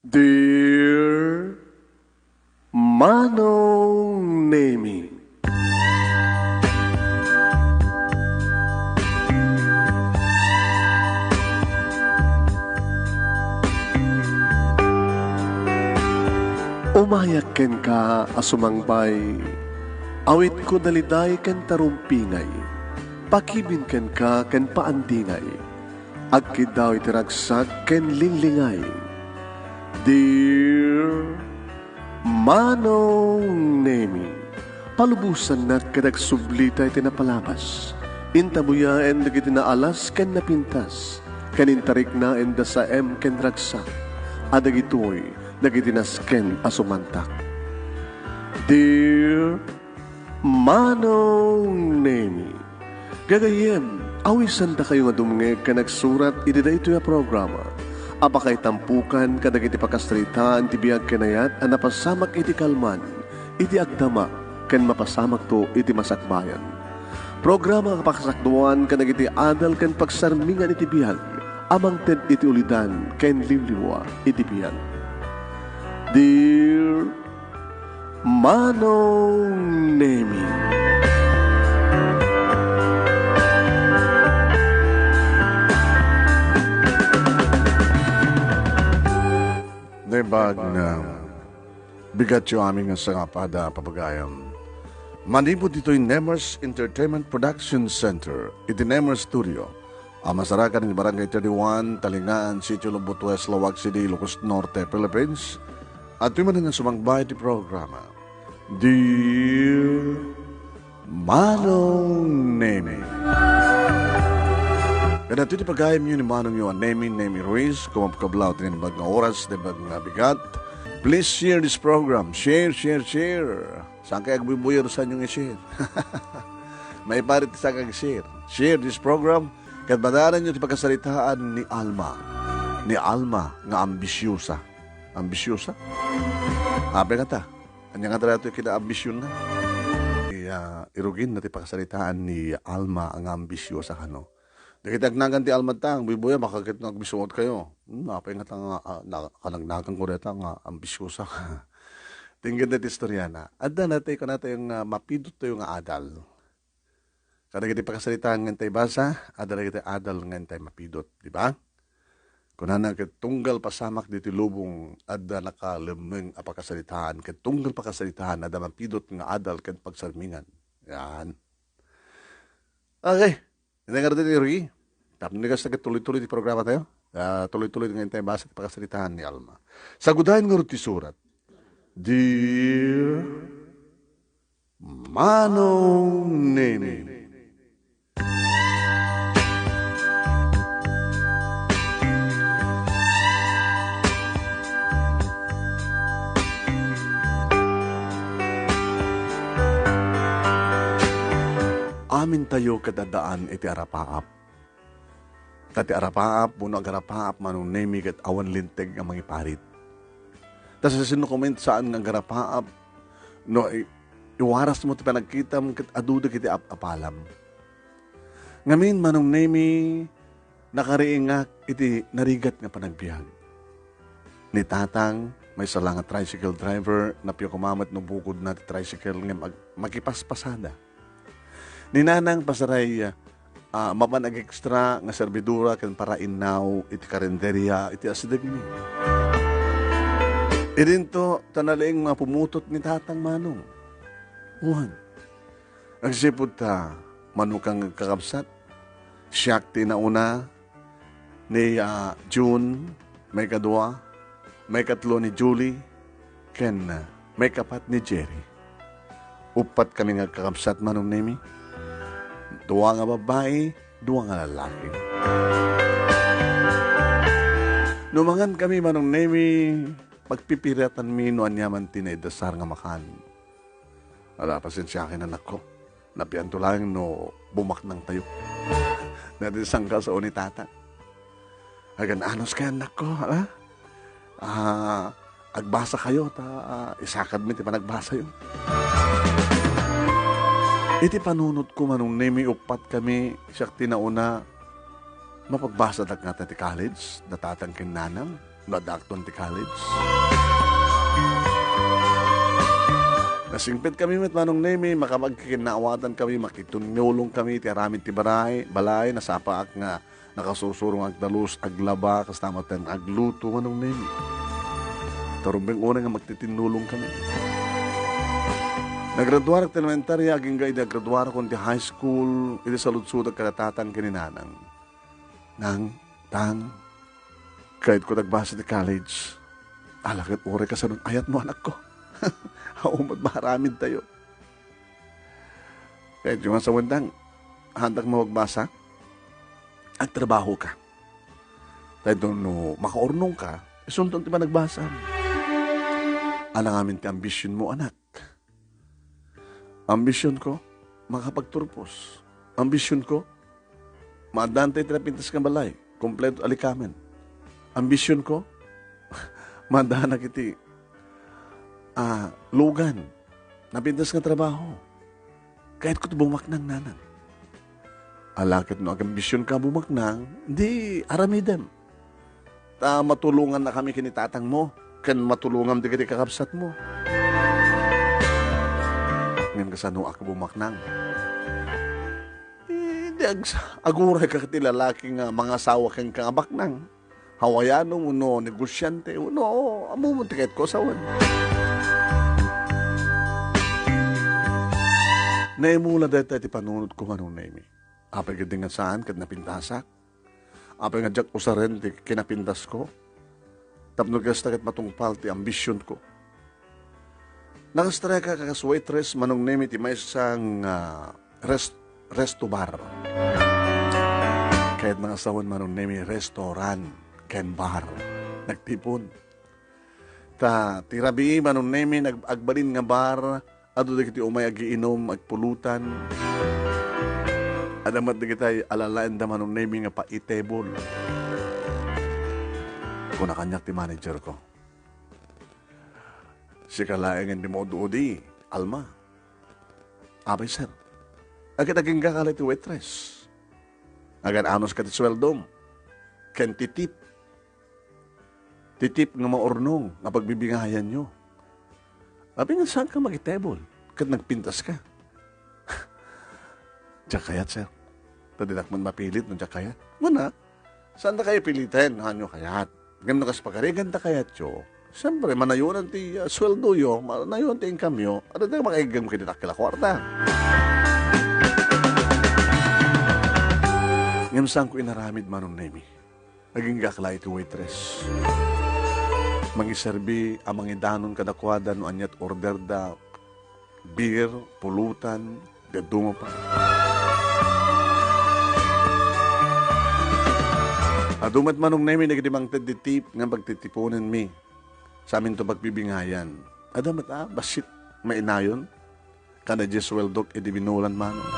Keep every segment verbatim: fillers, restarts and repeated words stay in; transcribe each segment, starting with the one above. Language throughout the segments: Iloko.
Dear Manong Nemi. Umayak kenka a sumangbay, awitko daliday ken tarumpingay, pakibin kenka ken paandingay. Agkiddaw iti ragsak ken linglingay. Dear Manong Nemi, palubosannak ket agsublita iti napalabas. Intabuyaen dagiti naalas ken napintas, ken intariknaen da saem ken ragsak, a dagitoy dagiti nasken a sumantak. Dear Manong Nemi, gagayyem, awisandakayo nga dumngeg ken agsurat iti daytoy a programa a pakaitampukan kadagiti pakasaritaan ti biag ken ayat a napasamak iti kalman, iti agdama, ken mapasamakto iti masakbayan. Programa a pakasakduan kadagiti adal ken pagsarmingan iti biag a mangted iti ulidan ken liwliwa iti biag. Dear Manong Nemi. Naimbag nga bigatyo amin nga sangapada, papagayam. Manipud ditoy Nemers Entertainment Production Center, iti Nemers Studio, a masarakan iti Barangay thirty-one, Talingaan, Sitio Lumboto West, Laoag City, Ilocos Norte, Philippines. Adtoy manen nga sumangbay iti programa, Dear Manong Nemi. Ken adtoy ti pagayamyo ni Manongyo a Nemi, Nemi Ruiz, kumabkablaw ti naimbag nga oras, naimbag nga bigat. Please share this program. Share, share, share. Saan kayo agbuybuya no saanyo nga i-share? Maiparit ti saan nga ag-share. Share this program. Ket madaananyo ti pakasaritaan ni Alma. Ni Alma nga ambisyosa. Ambisyosa? Apay ngata? Ania ngata daytoy kinaambisionna? Iya, iruginna ti pakasaritaan ni Alma nga ambisyosa kano. Dagiti agnagan ti Alma ta, agbuybuya, makakit nga agbisuot kayo. Hmm, apay ngata nga, ah, na-, kanagnagan ko dayta nga ambisyosa. Tinggen ti istoriana. Adda natay kunatayo nga mapidot tayo nga adal. Kadagiti pakasaritaan nga intay basa, adda dagiti adal nga intay mapidot, di ba? Kunana ket tunggal pasamak ditoy lubong, adda nakalemmeng a pakasaritaan, ket tunggal pakasaritaan, adda mapidot nga adal ken pagsarmingan. Yan. Okay. Hindi nga rin, Ricky. Tapno ni kasta ket tuloy-tuloy ti programa tayo. Ah, tuloy-tuloy nga intay basa ti pakasaritaan ni Alma. Sagudayen ngarud ti surat. Dear Manong Nemi. Amintayo ket addaan iti arapaap. Ta ti arapaap, wenno agarapaap, Manong Nemi, ket awan linteg nga mangiparit. Ta siasino koma ti saan nga agarapaap no i-, iwarasmo ti panagkitam ket adu dagiti ap-apalam. Ngamin, Manong Nemi, nakariingak iti narigat nga panagbiag. Ni Tatang, maysa la nga tricycle driver, napio koma met no bukodna ti tricycle ngem ag-, makipaspasada. Ni Nanang, pasaray, ah, mapan ag-extra nga servidora ken parainnaw iti karinderia iti asidegmi. Idinto, ta nalaing nga pumutot ni Tatang, Manong. Wen, agsipud ta, Manong, nga agkakabsat, siak ti nauna, ni, ah, June, maikadua, maikatlo ni Julie, ken, ah, maikapat ni Jerry. Uppat kami nga agkakabsat, Manong Nemi. Dua nga babbai, dua nga lalaki. No mangan kami, Manong Nemi, pagpipiriatanmi no ania man ti naidasar nga makan. Ala, pasensiaken, anakko. Napianto laeng no bumaknang tayo. Dati sangka sao ni Tata. Agan-anos kay, anakko, ala? Ah, agbasa kayo, ta, ah, isakadmi ti panagbasayo. Iti panunotko, Manong Nemi, uppat kami, siak ti nauna, mapagbasadak ngata ti college, da Tatang ken Nanang. no addaakton ti college. Nasingpet kami met, Manong Nemi, makapagkikinnaawatan kami, makitinnulong kami ti aramid ti baray, balay, nasapaak nga nakasursurong agdalus, aglaba, kasta met nga agluto, Manong Nemi. Ta rumbeng unay nga magtitinnulong kami. Nagraduarak ti elementarya, agingga idi agraduarakon ti high school, idi saludsodak kada tatang ken ni nanang. Nang, tang, kayatko agbasa ti college. Ala ket uray kasano ti ayatmo, anakko. Awan met maaramidtayo. Kayatyo nga sawen, tang, haandak mapagbasa? Agtrabahoka. Daytoy no makaurnongka, isunton ti panagbasam. Ala ngamin ti ambisionmo, anak? Ambisionko, makapagturpos. Ambisionko, maaddaantay ti napintas nga balay, kompleto a likamen. Ambisionko, maaddanak iti, ah, lugan, napintas nga trabaho. Kayatko ti bumaknang, nanang. Ala ket no agambisionka bumaknang, di aramidem. Ta matulongannakami ken ni tatangmo, ken matulongam dagiti kakabsatmo. Ngem kasanoak bumaknang? Eh, di ags-, agurayka iti lalaki nga mangasawa kenka nga baknang. Hawaiano wenno negosiante wenno ammom ti kayatko a sawen. Naimula dayta iti panunotko, Manong Nemi. Apay ket di nga saan ket napintasak. Apay nga diak usaren ti kinapintasko. Tapno kasta ket matungpal ti ambisionko. Nakastreka kas waitress, Manong Nemi, ti maysa nga rest-, resto bar. Kayatna nga sawen, Manong Nemi, restaurant ken bar. Nagtipon. Ta, ti rabii, Manong Nemi, nag-, agbalin nga bar, adu dagiti umay agiinum, agpulutan. Adda met dagiti alalaenda, Manong Nemi, nga paitebol. Kuna kaniak ti managerko, "Sika laengen ti maud-udi, Alma." "Apay, sir?" "Ket aginggaka la iti waitress. Agan-anos ka ti sueldom ken ti tip. Ti tip nga maurnong nga pagbibingayanyo. Apay nga saanka mangitebol ket nagpintaska?" "Diak kayat, sir. Ta dinak man mapilit no diak kayat." "Kuna, saantayo piliten no haanyo kayat. Ngem no kas pagarigan ta kayatyo, siempre, manayonan ti, ah, sueldoyo, manayonan ti income-yo, adda tayo makaiggem ket ditak kila kuarta." Ngem saanko inaramid, Manong Nemi. Aginggak la iti waitress. Mangiserbi a mangidanon kadakuada no ania ti orderda, beer, pulutan, dadduma pay. Adu met, Manong Nemi, dagiti mangted ti tip nga pagtitiponenmi. Saminto pagbibingayan. Adda met, ah, bassit mainayon. Kada diay sueldok idi binulan, Manong.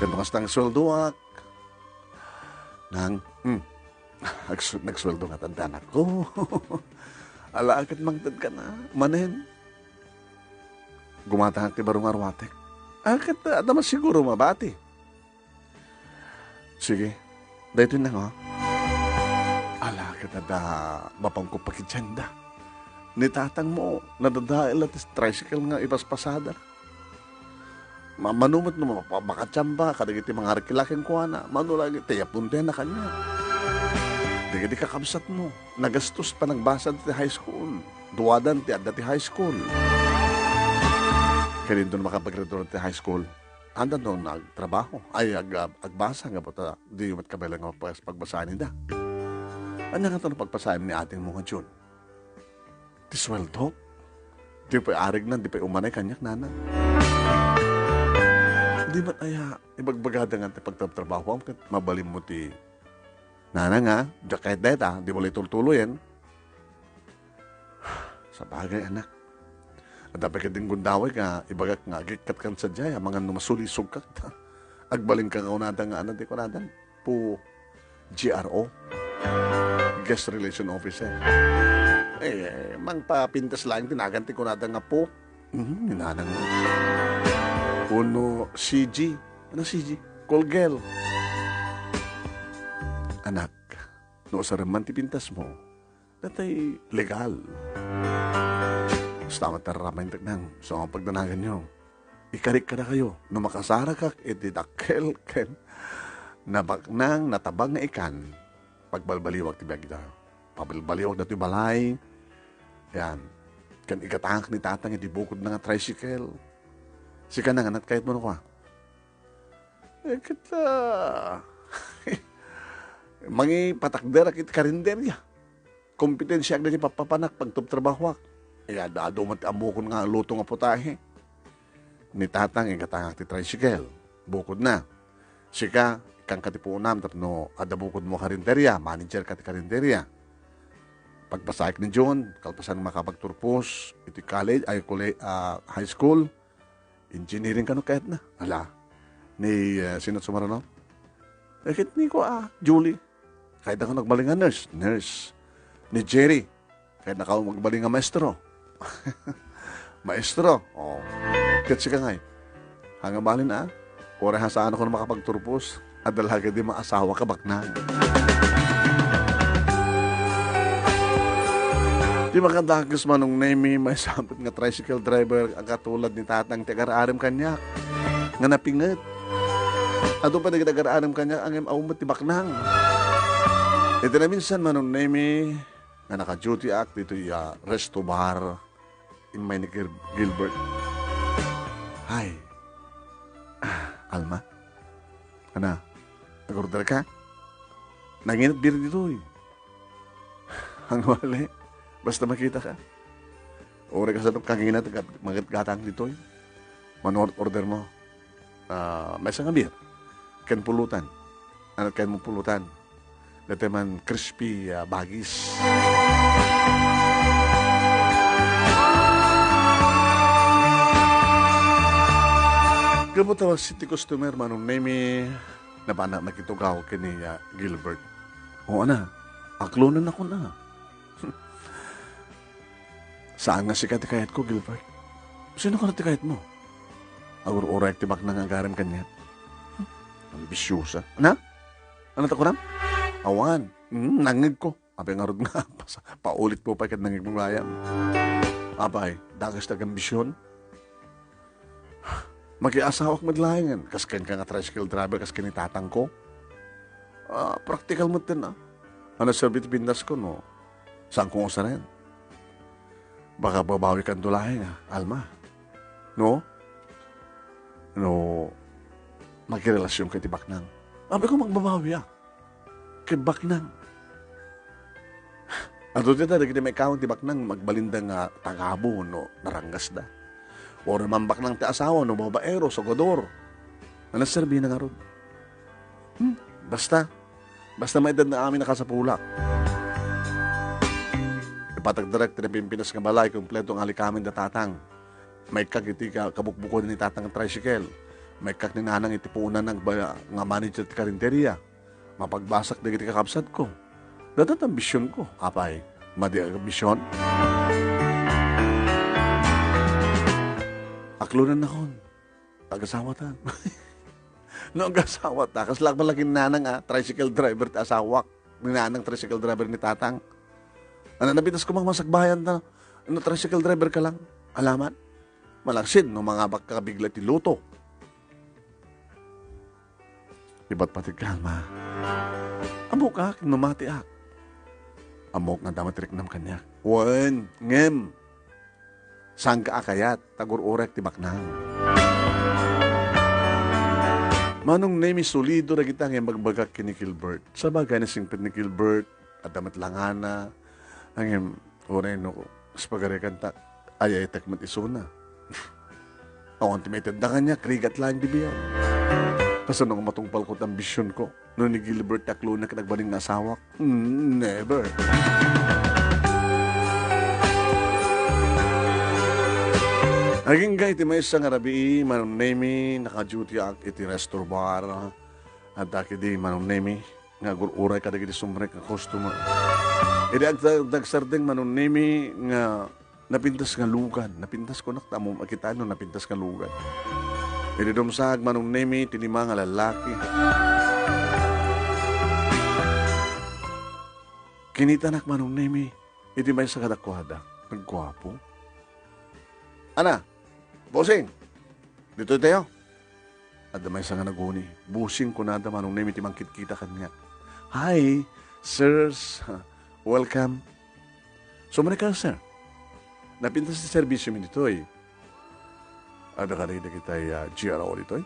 Ken no kasta nga sueldoak, nang, hmm, agsu-, nagsueldo nga tandanak ko. Ala ket mangted ka na, manen. Gumatangak ti baro nga arwatek. Ah, ket, ah, adda man siguro mabati. Sige. Daytoy na nga. Ala, ket adda mapanko pakidianda. Ni tatangmo, nadadael la ti tricycle nga ipaspasada. Ma-, mano met no mapa-, makatiamba kadagiti mangarkila kenkuana, mano la iti yapunten na kaniak. Dagiti kakabsatmo, nagastos panagbasa ti high school. Duadan ti adda ti high school. Ket inton makapaggraduar ti high school, adda no nagtrabaho, ay, ag-, ag-, agbasa, nga ta diyo met kabaelan nga pagpas-, pagbasaen ida. Ania ngato no pagpasaem ni atingmo nga June? Ti sueldo? Di pay arigna, di pay umanay kaniak, nana. Di met aya, ibagbagada nga ti pagtrabtrabahoam ket mabalinmo ti, nana nga, diak kayat dayta, di mo la itultuloyen. Sabagay, anak. Adda pay ketdin gundaway nga ibagak nga agikkat kan sadiay, amangan no masulisogka. Agbalinka nga kunada nga, ano ti kunada? Pu-, G R O. Guest Relation Officer. Eh, mangpapintas laeng ti nagan ti kunada nga pu-, mhm, ni nanang. Wenno C G. Ano C G? Call girl. Anak, no usarem man ti pintasmo, Datoy legal. Basta met, aramidek nang, so, ang pagdanaganyo. Ikarik kadakayo, no makasarakak iti dakkel ken nabaknang, natabang nga ikan, pagbalbaliwak ti biagda. Pabalbaliwak datoy balay. Yan. Ken igatangak ni tatang iti bukodna nga tricycle. Sika na nga, ania ti kayatmo no kua? Eh, ket, ah, mangipatakderak iti karinderya. Kompetensiaak dagiti pappapanak, pagtubtrabahoak. Eh, adu-adu met ti ammokon nga luto nga putahe. Ni tatang, igatangak ti tricycle. Bukodna. Sika, ikkanka ti puonam tapno adda bukodmo a karinderya, managerka ti karinderya. Pagpasaek ni June, kalpasan makapagturpos iti college, ay, kole-, ah, high school, engineering kano kayatna. Ala, ni, ah, sino sumarano? Eh, ket ni kua, Julie. Kayatna kano agbalin nga nurse, nurse. Ni Jerry, kayatna kano agbalin nga maestro. Maestro, oh. Ket sika ngay, ania nga balin a? Uray a saanakon makapagturpos, adda la ketdi maasawak a baknang. Ti makadakes, Manong Nemy, maysa met nga tricycle driver a katulad ni tatang ti agar-arem kaniak nga napinget. Adu pay dagiti agar-arem kaniak ngem awan met ti baknang. Iti naminsan, Manong Nemy, nga naka-dutyak ditoy, ah, resto bar, immay ni Gil-, Gilbert. Hay. Ah, Alma? Ania? Nag-order ka? Nanginat beer ditoy. Ang wali. Basta makita ka. Uray kasano kanginat, gat-, magatgatang ditoy. Mano order mo? Ah, maysa nga beer. Ken pulutan. Ania ti kayatmo pulutan? Daytoy man crispy, ah, bagis. Gapu ta bassit ti customer, Manong Nemy, napana makitugaw ken ni, ah, Gilbert. O, ania, aklonennakon a. Saan nga sika ti kayatko, Gilbert? Sino kano ti kayatmo? Agur-urayek ti baknang nga agarem kaniak. Hmm, ambisiosa. Ania? Ania ti kunam? Awan. Hmm, nangngegko. Apay ngarud nga, pas-, paulitmo pay ket nangngegmo gayam. Apay, dakes ti agambision? Makiasawak met laengen, kas kenka nga tricycle driver, kas ken ni tatangko. Ah, praktikal metten a. Ania serbi ti pintasko no saanko nga usaren? Baka babawikanto laeng a, Alma. No? No, makirelasionka iti baknang. Apay ko magbabawi a. Ket baknang. Adu dita dagiti maikkawan ti baknang, magbalinda nga tagabu no naranggasda. Uray man baknang ti asawa no babaero, sugador. Ania serbina ngarud? Hmm, basta. Basta maitedna amin a kasapulak. Ipatagderek ti napimpinas nga balay, kompleto nga alikamen da tatang. Maikkak iti ka-, kabukbukodan ni tatang nga tricycle. Maikkak ni nanang iti puonan nga agba-, nga manager ti karinderya. Mapagbasak dagiti kakabsatko. Dayta ti ambisionko. Apay, madi a ambision? Aklonennakon. Agasawatan. No agasawata, kasla met la ken ni nanang a tricycle driver ti asawak. Ni nanang tricycle driver ni tatang. Ania, napintasko man masakbayan ta. No tricycle driver ka lang. Alaman. Malaksid no mangabakka bigla ti luto. Ipatpategka, Alma. Ammok a no matiak. Ammok nga adda met ti riknam kaniak. Wen, ngem, saanka a kayat, ta agur-urayek ti baknang. Manong Nemy, solido dagita nga imbagbaga ken ni Gilbert. Sabagay, nasingpet ni Gilbert, adda met langana. Ngem, uray no, kas pagarikan ta, ay-ayatek met isuna. Awan ti maitedda kaniak, rigat laeng ti biag. Kasano nga matungpalko ti ambisionko? No ni Gilbert ti aklonek ket agbalin nga asawak? Mm, never. Agingga iti maysa nga rabii, Manong Nemy, naka-dutyak iti resto bar. Adda ketdi, Manong Nemy, nga agur-uray kadagiti sumrek nga customer. Idi agda-, dagsardeng, Manong Nemy, nga napintas nga lugan. Napintas kunak, ta ammom a kitaen no napintas nga lugan. Idi dumsaag, Manong Nemy, ti lima nga lallaki. Kinitanak, Manong Nemy, Idi maysa kadakuada, nagguapo. Ana, bossing, ditoy tayo. Adda maysa nga naguni. Bossing kunada, Manong Nemi, ti mangkitkita kaniak. Hi, sirs. Welcome. Sumrek ka, sir. Napintas ti serbisyo mi ditoy. Adda kadi dagiti, ah, G R O ditoy?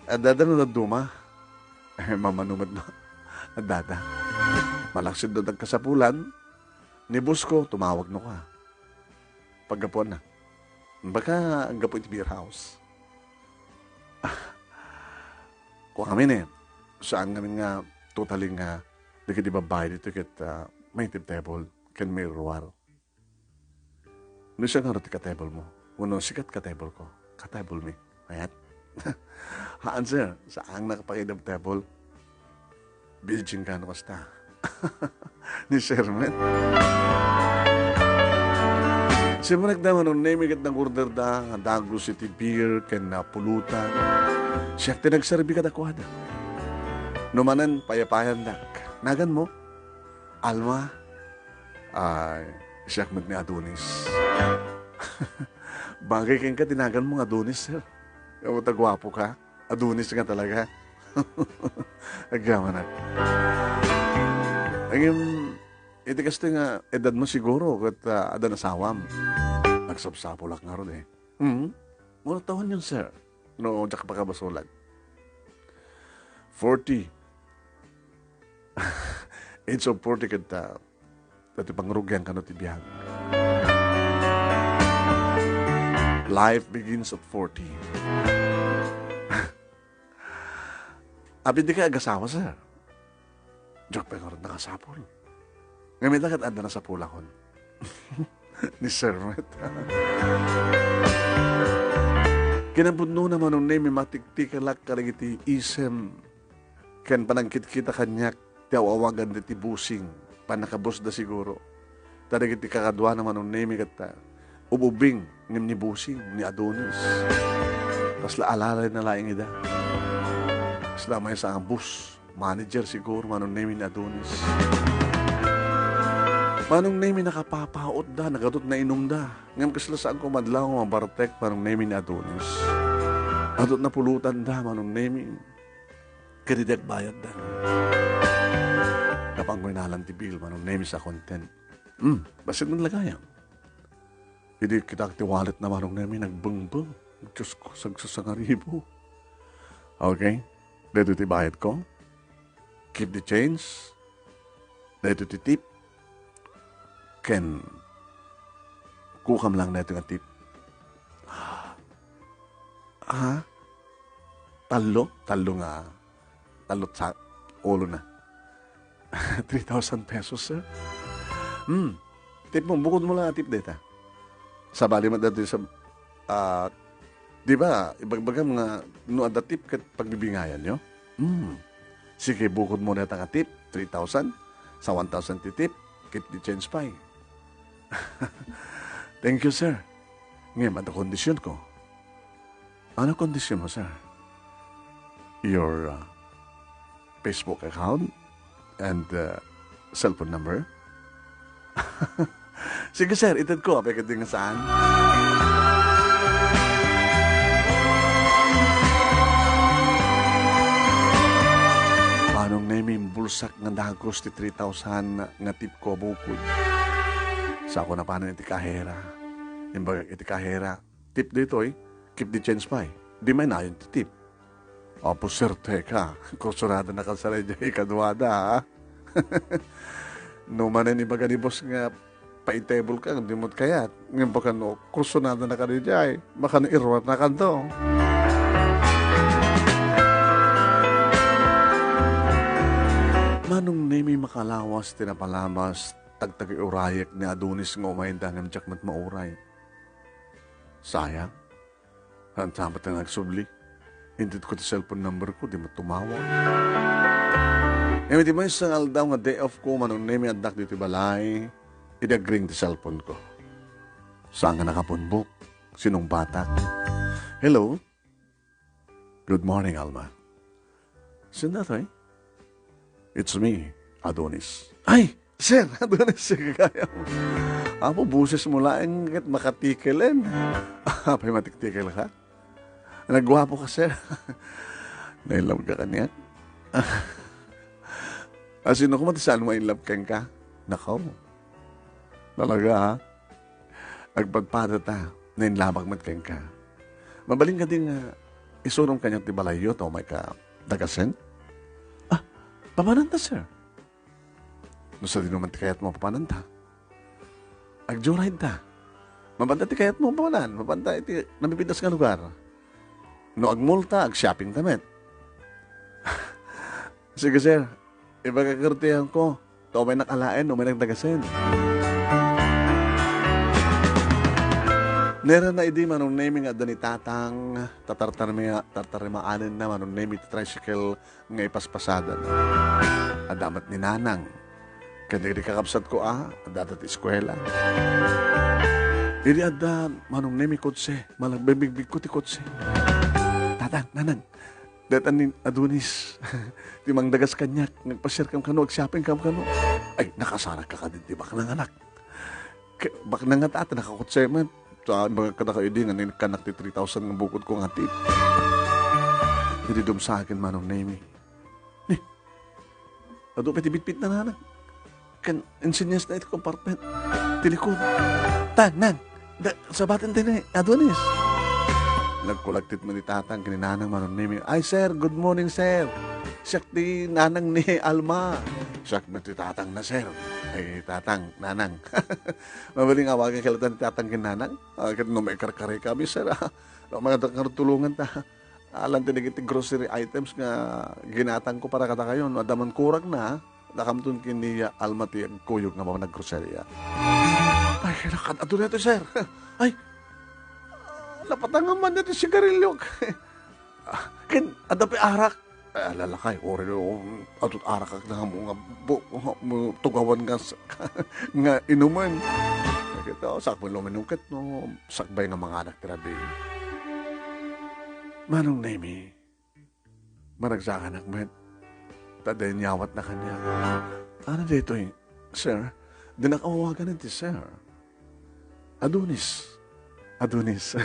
Adda no dadduma. Eh, mamano met no. Adda. Malaksid no nagkasapulan, ni boss ko, tumawag no ka. Paggapuan na. Baka gapu iti beer house. Kuamin eh. Saan ngamin nga totally nga dagiti babbai dito ket, ah, may table ken may ruar. No siya nga ti ka-table mo. Uno, sikat ka-table ko. Ka-table mi. Mayat? Haan, sir. Saan nakapakidam table? Virgin ka, no, kasta? Ni Sir Met. Sumurekda, Manong Nemi, ket nag-order da, nga dagus iti beer, ken napulutan. Siak ti nagserbi kadakuada. No manen, payapayandak. Nagan mo? Alma? Ay, siak met ni Adonis. Bagay kenka ti nagan mo nga Adonis, sir. Awan ta guapo ka. Adonis nga talaga. Agyamanak. Ngem, iti kastoy nga edad mo siguro, ket, ah, addan asawam. Nagsapsapulak ngarud eh. Hmm? Muna taon yun, sir. No, diak pakabasolag. Forty. Age of forty ket, ah, dati pangrugian kano ti biag. Life begins at forty. Apid di ka agasawa, sir? Diak pay ngarud nakasapul. Ngem ita ket adda nasapulakon. Ni Sir Met. Kinapudno na, Manong Nemi, matiktikelak kadagiti isem ken panagkitkita kaniak ti aw-awagan diti bossing. Pannakabusda siguro. Ta dagiti kakaduana, Manong Nemi, ket, ah, ub-ubbing ngem ni bossing, ni Adonis. Kasla alalay na laeng ida. Kasla maysa nga boss. Manager siguro, Manong Nemi, ni Adonis. Manong Nemi, nakapapautda, nagadot na inumda. Ngem kasla saan ko madlaw nga mabartek, Manong Nemi, ni Adonis. Adot na pulutanda, Manong Nemi. Kadi diak bayadda. Napan ko inalan ti bill, Manong Nemi, sa content. Hmm, bassit man lagayam. Idi kitak ti wallet na, Manong Nemi, nagbengbeng. Diyos ko, sagsasangaribo. Okay? Dito ti bayad ko. Keep the change. Dito ti tip. Ken, kukam lang dito nga tip. Ha? Tallo? Tallo nga, tallo sa ulo na. Three thousand pesos, sir. Hmm. Tip mo, bukod mo lang tip data. Sabali man dati sa, ah, di ba, ibagbagam nga no adda tip ket pagbibingayan nyo? Hmm. Sige, bukod mo na nga tip, three thousand, sa one thousand ti tip, keep the change pay. Thank you, sir. Ngayon, ano kondisyon ko? Ano kondisyon mo, sir? Your, uh, Facebook account and, uh, cellphone number? Sige, sir, ited ko. Apay ka din nga saan? Manong Nemi, imbulsak nga dagos ti three thousand nga tip ko a bukod. Sa ako napanan iti kahera. Imbagak iti kahera, tip ditoy, keep the change pay. Di may nayon ti tip. Apo, sir, teka. Kursunada na ka sa radyo, ikaduada, ha? No manen ibaga ni boss nga, paitable ka, di mo kayat. Ngayon pa kano, kursunada na ka di jay. Makano iruar na kanto. Manong Nemi, makalawas ti napalabas, tagtagi urayek ni Adonis nga umayda ngem diak met mauray. Sayang. Haan ta met nga agsubli. Inted ko ti cellphone number ko, di met tumawag. Ngem iti maysa nga aldaw nga day off ko, Manong Nemi, addak ditoy balay, idi agring ti cellphone ko. Saan nga nakapunbok? Sinungbatak. Hello? Good morning, Alma. Sino datoy? It's me, Adonis. Ay! Sir, adu na, sir, kaya mo. Apo, boses mo laeng ket makatikelen. Apay matiktikel ka? Nagguapo ka, sir. Nailab ka kaniak? Asino koma ti saan mo in love kenka? Nakaw. Talaga, ha? Agpadpada ta, nainlabak met kenka. Mabalin kadi nga isurom kaniak ti balayyo ta umayka dagasen? Ah, papananta, sir. No sadino man ti kayatmo, papananta. Ag-joyride ta. Mapanta ti kayatmo, papanan. Mapanta iti namipintas nga lugar. No agmulta, ag-shopping ta met. Sige, sir. Ibagak ti ayanko. Ta umaynak alaen, umaynak dagasen. Nera na idi Manong Nemi nga adda ni Tatang, tatartarima-, tartarimaanenna Manong Nemi ti tricycle nga ipaspasadana. Adda met ni Nanang. Ken dagiti kakabsatko a, adda ti eskuela. Idi adda Manong Nemi kotse, malagbigbigko ti kotse. Tatang, Nanang, dayta ni Adonis ti mangdagas kaniak, nga agpasiarkam kano, agshoppingkam kano. Ay, nakasarakka kadin ti baknang, anak. Ke-, baknang nga ta, nakakotse met. Sa, imbagak kadakayo idi nga inikkannak ti three thousand nga bukodko nga tip. Idi dumsaken Manong Nemi. Ni, adu pay ti bitbitna, Nanang. Ken insinyasna iti compartment ti likod. Tang, Nang, da, sabaten ti ni Adonis. Nagkulagtit met ni Tatang ken ni Nanang Manong Nemi. "Ay, sir, good morning, sir. Siak ti nanang ni Alma." "Siak met ti tatangna, sir." "Ay, Tatang, Nanang." Mabalin nga awaganka latta ni Tatang ken Nanang? Ah, ket no maikarkaray kami, sir, ah. No, mangada nga tulongan ta. Alan ti dagiti grocery items nga ginatangko para kadakayo. No adda man kuragna, dakamton ken ni Alma ti agkuyog nga managgroceria. Ay, nakan-, adda daytoy, sir. Ay, napatangam man daytoy sigarilio. Ah, ken adda pay arak. Ay, ala lakay, uray no, um, adut arak nga ammo nga bu-, mu-, tugawan nga s-, nga inumen. Ket, oh, sakbay luminum ket no, sakbay nga manganak ti rabii. Manong Nemi, managsakanak met, ta adda inyawatna kaniak. Ano daytoy, sir? Dinak awagan iti sir. Adonis. Adonis.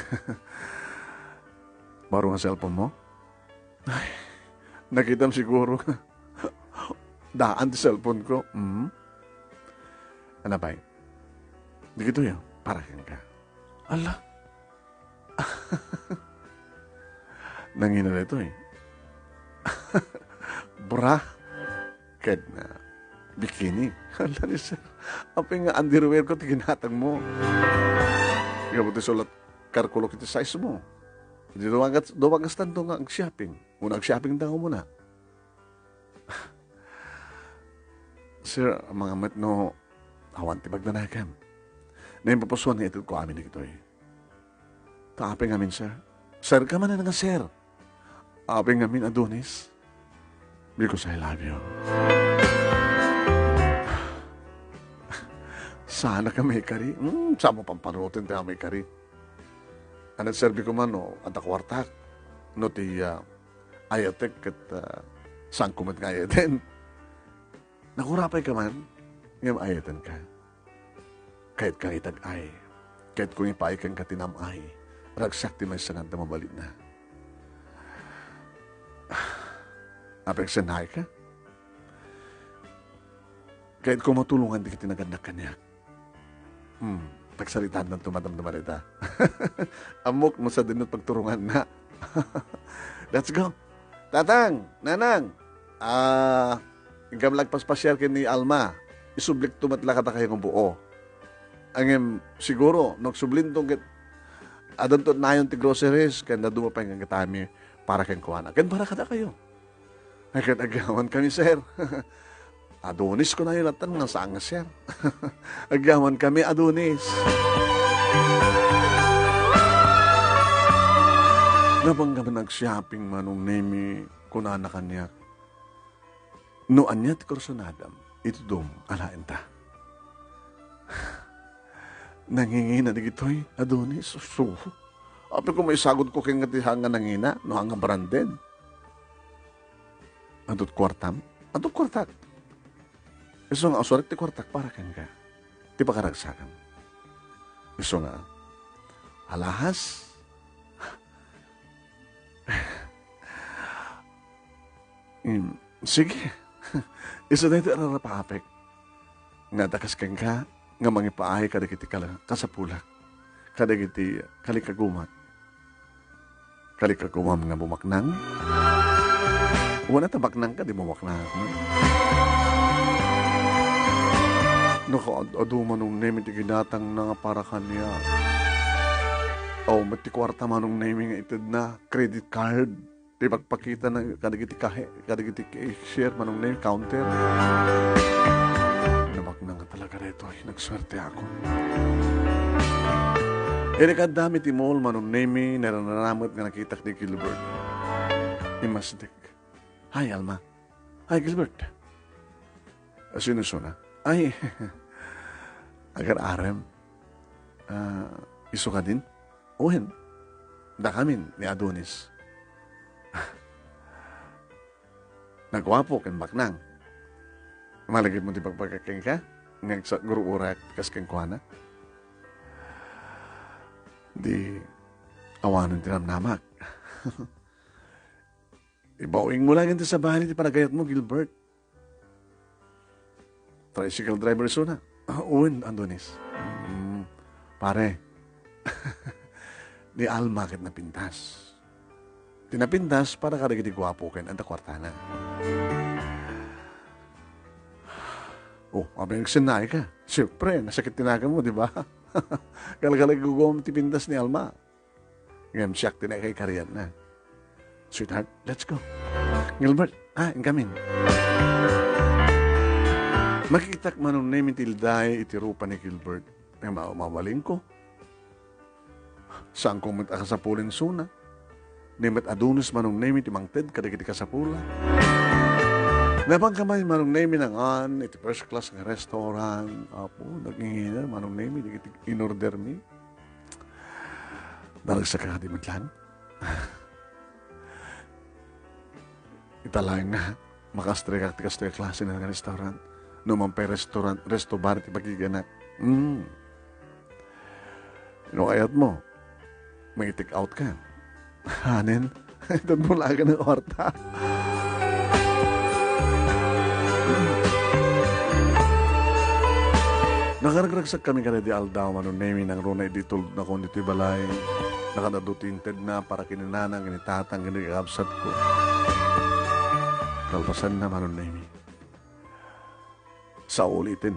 Baro nga cellphone mo? Ay, nakitam siguro. Daan ti cellphone ko. Mm. Ano pay? Dagitoy, ah, para kenka. Ala. Nangina daytoy. Bra. Ket na, bikini. Ala ni sir. Apay nga underwear ko ti ginatang mo. Ikaw ti sulat karkulok iti size mo. Di dumagas, dumagastanto nga ag-shopping. Una ag-shopping ta umuna. Sir, amangan met no awan ti pagdanagam. Naimpupusuan nga itedko amin dagitoy. Ta apay ngamin, sir? Sir ka man nga sir. Apay ngamin, Adonis. Because I love you. Saan ka maikari? Hmm, saan mo pampanunoten ti maikari? Ano serbi ko man, no? Adda kuartak. No ti, ah, ayatek ket, ah, saan ko met nga ayaten? Nakurapay ka man, ngem ayaten ka. Kayat ka nga itag-ay. Kayat ko nga ipaay kenka ti nam-ay. Ragsak ti maysa nga adda mabalinna. Apay agsennaay ka? Kayat ko matulongan dagiti nagannak kaniak. Hmm, pagsaritaanto, madamdama dayta. Ammok no sadino ti pagturonganna. Let's go. Tatang, Nanang, ah, inka met la agpaspasiar ken ni Alma. Isublikto met la kadakayo nga buo. Ngem, siguro, no agsublinto ket addanto nayon ti groceries, ken dadduma pay nga kitami para kenkuana. Ken para kadakayo. Ay, ket agyaman kami, sir. Adonis, kunayo latta nga saan nga sir. Agyaman kami, Adonis. Napanggaman ag-shopping, Manong Nemi, kunana kaniak. No ania ti kursunadam, itudom, alaenta. Nangingina dagitoy, Adonis, sus. Apay ko maisagod ko ken nga ti saan nga nangina, no saan nga branded. Adut kuartam? Adut kuartak. Isu nga, usurek ti kuartak para kenka. Ti pakaragsakam. Isu nga, alahas. Mm, sige. Isu daytoy a rarapaapek. Nga adda kas kenka, nga mangipaay kadagiti kala-, kasapulak. Kadagiti kalikagumak. Kalikaguam nga bumaknang? Wen, ta baknang ka, di bumaknang. Nakaad-adu Manong Nemi ti ginatangna nga para kaniak. Aw met ti kuarta Manong Nemi nga itedna, credit card. Ti pagpakitana kadagiti kahe-, kadagiti cashier Manong Nemi, counter. Nabaknang nga talaga daytoy, nagsuerteakon. Idi kaaddami ti mall Manong Nemi, naranamet nga nakitak ni Gilbert. Immasdek. "Hi, Alma." "Hi, Gilbert." "Sino isuna?" "Ay, agar-arem. Ah, isu kadin?" "Wen, dakamin ni Adonis." Naguapo ken baknang. Malagipmo ti pagpakakeng ka? Nga agsa-, guru-urak kas kenkuana? Di, awanen ti namnamak. Ibawingmo laeng ti sabali ti panagayatmo, Gilbert. Tricycle driver isuna. Ah, wen, Adonis. Mm, pare. Ni Alma ket napintas. Ti napintas para kadagiti guapo ken adda kuartana. Oh, apay nagsennaay ka? Siyempre, nasakit ti naganmo, di ba? Galgalagguguam ti pintas ni Alma. Ngem siak ti naikaikariatna. "Sweetheart, let's go." "Gilbert, ah, inkamin." Makitak Manong Nemi ti ilday iti rupa ni Gilbert. Ngem ma-, mabalinko. Saanko met a kasapulin isuna. Ni met Adonis Manong Nemi ti mangted kadagiti kasapula. Napanka man Manong Nemi nangan iti first class nga restaurant. Apo, nagingina Manong Nemi dagiti inorder mi. Naragsak ka kadi met laeng? Ita laeng nga, makastrek ak ti kastoy a klase nga restaurant. No man pay restaurant, resto bar ti pagiganak. Hmm. No kayatmo, may take out ka. Hanen, itedmo laeng nga kuarta. Nakaragragsak kami kadaydi aldaw, Manong Nemi, nangruna idi tulodnakon ditoy balay. Nakaad-adu ti intedna para ken ni nanang, ken ni tatang, ken ni kakabsatko. Kalpasanna, Manong Nemi, sao uliten.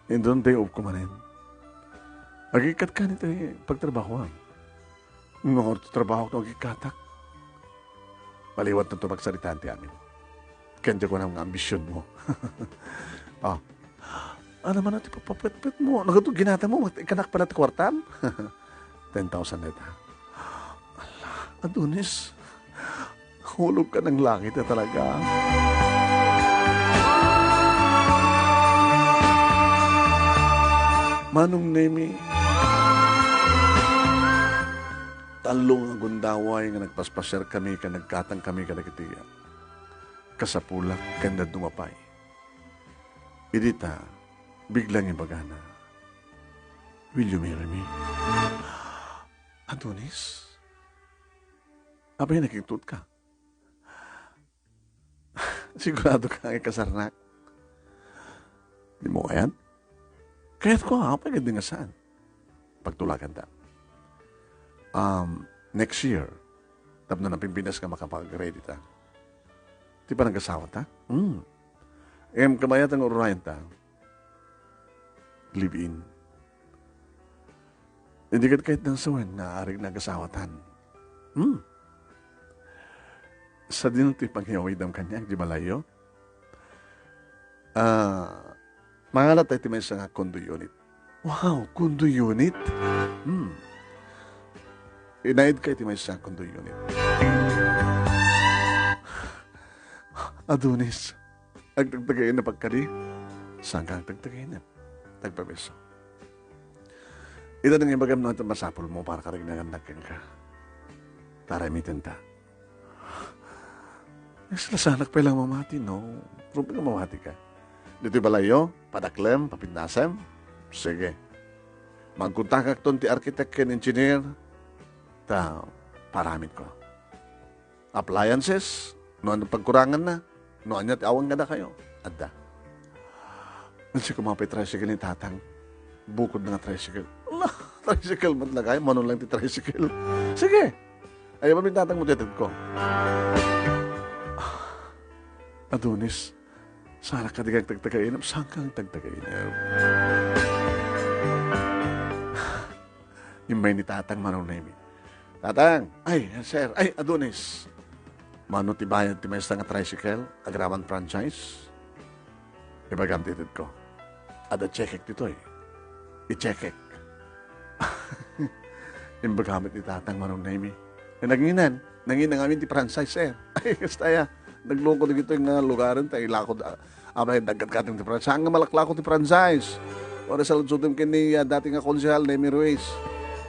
Inton day off ko manen. Agikkat ka ni ti pagtrabahoam. Ngor ti trabahok no agikkatak. Maliwat no tumagsaritaan ti amin. Ken ti kunam nga ambisionmo. Ah. Ano man ti papapetpetmo? Nagato ginatangmo, ikanak pala ti kuartam? Ten thousand dayta. Ala, Adonis. Hulog ka ng langit na talaga. Manong Nemi, tallo nga gundaway nga nagpaspasiar kami ken nagkatang kami kadagiti kasapulak ken dadduma pay. Idi ta, biglang ibagana, "Will you marry me?" Adonis? Apay, nakingtot ka? Sigurado ka nga ikasarnak? Di mo kayat? Kayat ko, apay, gadi nga saan? Pagtulagan ta. Um, next year, tapno napimpinas nga makapag-ready ta. Ti panagasawa ta? Hmm. Em, kabayatan nga ururayan ta. Live-in. Hindi ket kayat nang sawen nga arik nagasawatan. Hmm. Sadino ti pangyawidam kaniak, di balayo? Ah, mangalat tayo ti maysa nga condo unit. Wow, condo unit? Hmm. Inaid kayo ti maysa nga condo unit. Adonis, agtagtagayen na pagkadi? Saan ka agtagtagayen na? Tagpabeso. Ita nga ibagam no ita masapul mo para karignagan nagkangka. Tara, imiten ta. Nagsilasanak pay lang mamati, no? Rumbeng nga mamati ka. Ditoy balayyo, padaklem, papindasem? Sige. Magkontakakton ti architect ken engineer, ta paramidko. Appliances, no ania pagkuranganna, no ania ti awan kadakayo, adda. Nagsikumapay tricycle ni Tatang. Bukod na nga tricycle. Ala, tricycle met la kay, mano lang ti tricycle. Sige. Ay, amin Tatang mo ti itedko. Adonis, saan ka di kang tagtagainep? Saan kang tagtagainep? Immay ni Tatang Manong Nemi. "Tatang, ay, sir, ay, Adonis. Mano ti bayad ti maysa nga tricycle, agraman franchise?" Ibagam ti itedko. "Adda checkek ditoy. I-checkek." Imbaga met ni Tatang Manong Nemi. "Ay, nanginan, nanginan ngamin ti franchise, sir." Ay, kasta ya. Nagloko dagitoy nga lugaren, ta ilako da-, Abay, nagkatkating ti franchise. Haan nga malaklako ti franchise. Wala saludsodem ken ni, ah, dati nga konsehal, Nemi Ruiz.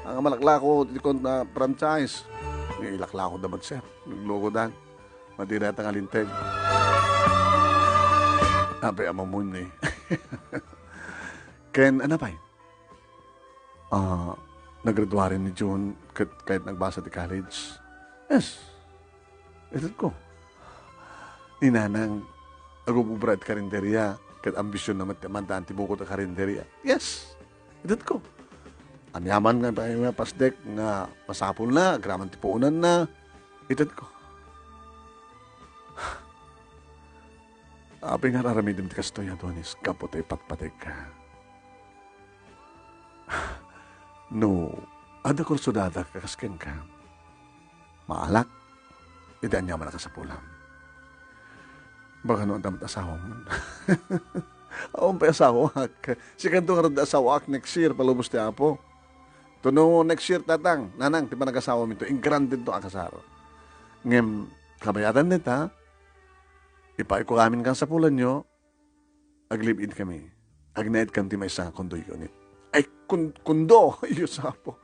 Haan nga malaklako ti kon-, ah, franchise. Ilaklako da met, sir. Nagluko da. Madira ta nga linteg. Abay, amamon ni. Ken, ano pay? Ah, naggraduaren ni June ket kayat nagbasa ti college. Yes. Itedko. Ni Nanang, agub-ubra iti karinderia, ket ambisionna met ti amandan ti bukod a karinderia. Yes. Itedko. Aniaman nga pa-, nga pasdek nga masapulna, agraman ti puonanna. Itedko. Apay nga ar-aramidem ti kastoy, Adonis, gapu ta ipatpategka? No adda kursodadak a kas kenka, maalak iti aniaman a kasapulam. Baka no adda met asawam. Awan pay asawak. Sikanto ngarud ti asawak next year, palubos ti Apo. Tuno next year, Tatang, Nanang, ti panagasawaminto, inggrandenton a kasar. Ngem, kabayadan dayta, ipaayko amin kasapulanyo, Ag-live-in kami. Agnaed kami ti maysa nga condo unit. Ay, kun-, condo! Diyos apo.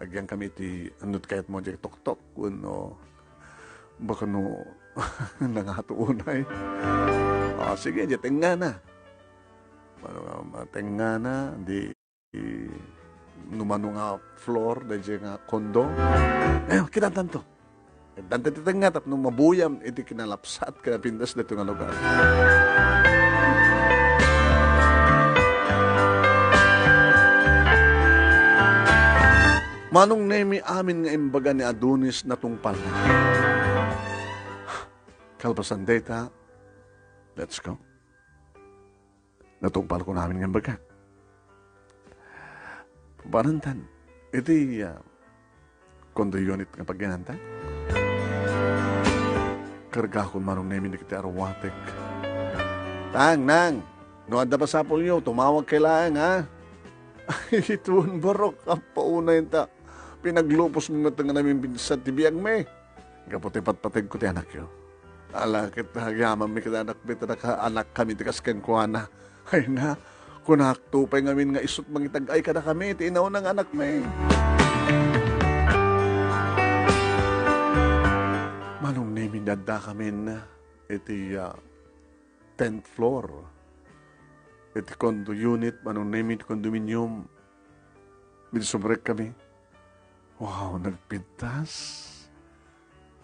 Agyan kami iti, ano ti kayatmo, diay toktok, wenno baka no nangato unay. Ah, sige, diay tengngana. Ano nga, tengngana, di no mano nga floor daydiay nga condo. Ay, kitantanto. Danta ti tengnga tapno mabuyam iti kinalapsat ken napintas daytoy nga lugar. Manong Nemi, amin nga imbaga ni Adonis natungpalna. Kalpasan dayta, let's go. Natungpalko amin nga imbagak. Papanantan, iti, ah, condo unit nga pagyananta. Kargakon Manong Nemi dagiti aruatek. Tang, nang, no adda masapulyo, tumawag kay laeng, ha? Ay, ituon, barok, appaunay ta. Pinaglupos mo met nga namin binsa ti biag mi. Gapu ti patpategko ti anakyo. Ala, ket agyamanmi kada anakmi, ta nakaanakkami ti kas kenkuana. Ay na, kunakto pay ngamin nga isut' mangitag-ay kadakami ti inauna nga anakmi. Manong Nemi, daddakamin iti, ah, tenth floor. Iti condo unit, Manong Nemi, iti condominium. Minsubrekkami. Wow, nagpintas.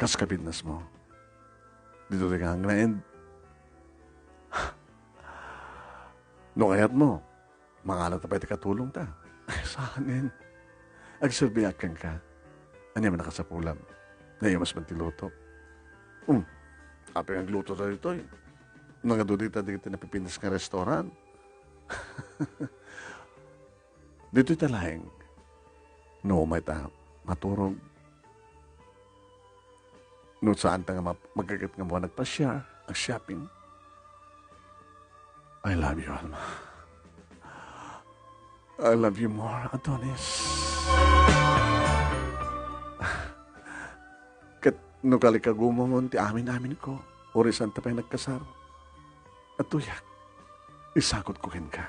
Kas kapintasmo. Ditoy nga agnaed. No kayatmo, mangalata pay ti katulongta. Ay, saanen. Agserbiak kenka. Ania man a kasapulam? Naimas man ti luto. Um, apay nga agluto ta ditoy? Nagadu dita dagiti napipintas nga restaurant. Ditoy ta laeng. No umay ta maturog. No saan ta nga map-, magkaket nga buwan nagpasiar, ag-shopping. I love you, Alma. I love you more, Adonis. Ket no kalikagumamon ti amin-aminko, uray saan ta pay nagkasar, adtoyak, isagutko kenka.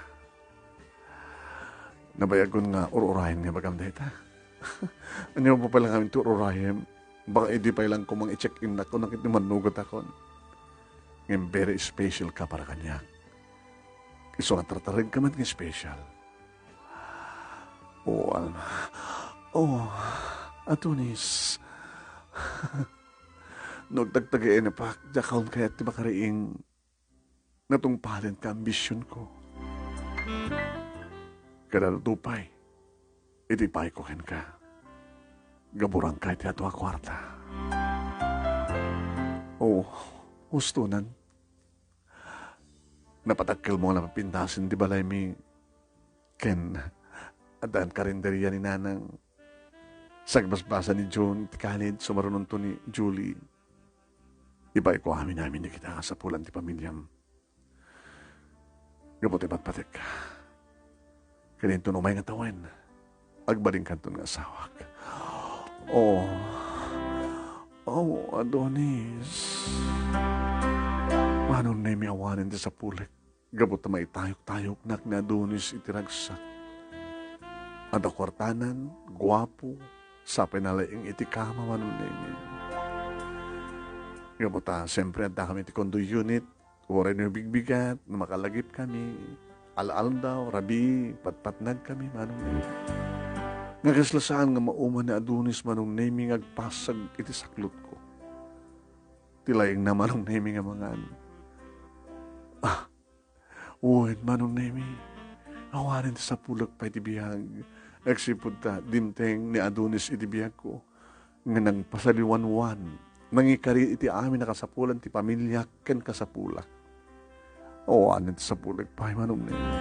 Nabayagon nga ur-urayen nga ibagam dayta. Ania pay la ngamin ti ur-urayem? Baka idi pay lang ko mang i-check-in-nak, kunak iti mannugotakon. Ngem very special ka para kaniak. Isu nga tartaregka met nga special. O, Alma. O, Adonis. No agtagtagayanak, diak kayat ti makariing. Natungpalen ti ambisionko. Kada natupay, iti payko kenka, gaburanka iti adu a kuarta. O, hustonan. Napadakkelmo nga napapintasen ti balaymi ken addan karinderia ni Nanang. Sagbasbasa ni June ti college, sumarunonto ni Julie. Ipayko amin-amin dagita nga sapulan ti pamiliam. Gapu ti patpatek. Ken inton umay nga tawen, agbalinkanton nga asawak. Oh. Oh, Adonis. Manong Nemi, awanen ti sapulek. Gapu ta maitayok-tayoknak ni Adonis iti ragsak. Adda kuartanan, guapo, sapay nalaing iti kama, Manong Nemi. Gapu ta, siyempre, adda kami iti condo unit, uray no bigbigat, no makalagip kami, al-aldaw, rabii, patpatnag kami, Manong Nemi. Nga kasla saan nga mauman ni Adonis, Manong Nemi, nga agpasag iti saklotko. Ti laingna, Manong Nemi, nga mangan. Ah, Wen, Manong Nemi, awanen ti sapulek pay ti biag. Agsipud ta, dimteng ni Adonis iti biagko, nga nagpasaliwanwan, nangikari iti amin a kasapulan ti pamiliak ken kasapulak. Awanen ti sapulek pay, Manong Nemi.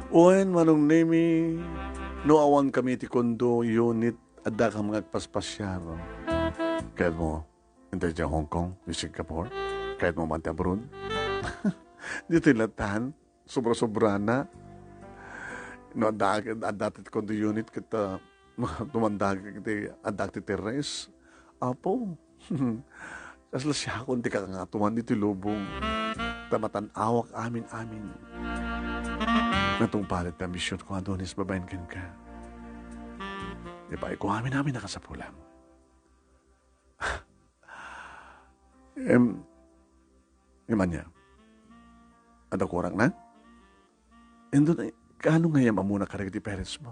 Wen, Manong Nemi, no awan kami iti condo unit, adda kam nga agpaspasiar. Kayatmo, intay idiay Hong Kong, ni Singapore? Kayatmo man ti abroad? Ditoy latan, sobra-sobrana. No, adda, adda ti condo unit, ket, ah, tumanda iti, adda ti terrace. Apo, kasla siakon ti kakangatoan ditoy lubong. Ta matan-awak amin-amin. Natungpalet ti ambisionko, Adonis, babaen kenka. Ipayko amin-amin a kasapulam. Em, em, ania? Adda kurakna? Inton, kaano nga ammona kadagiti parents mo?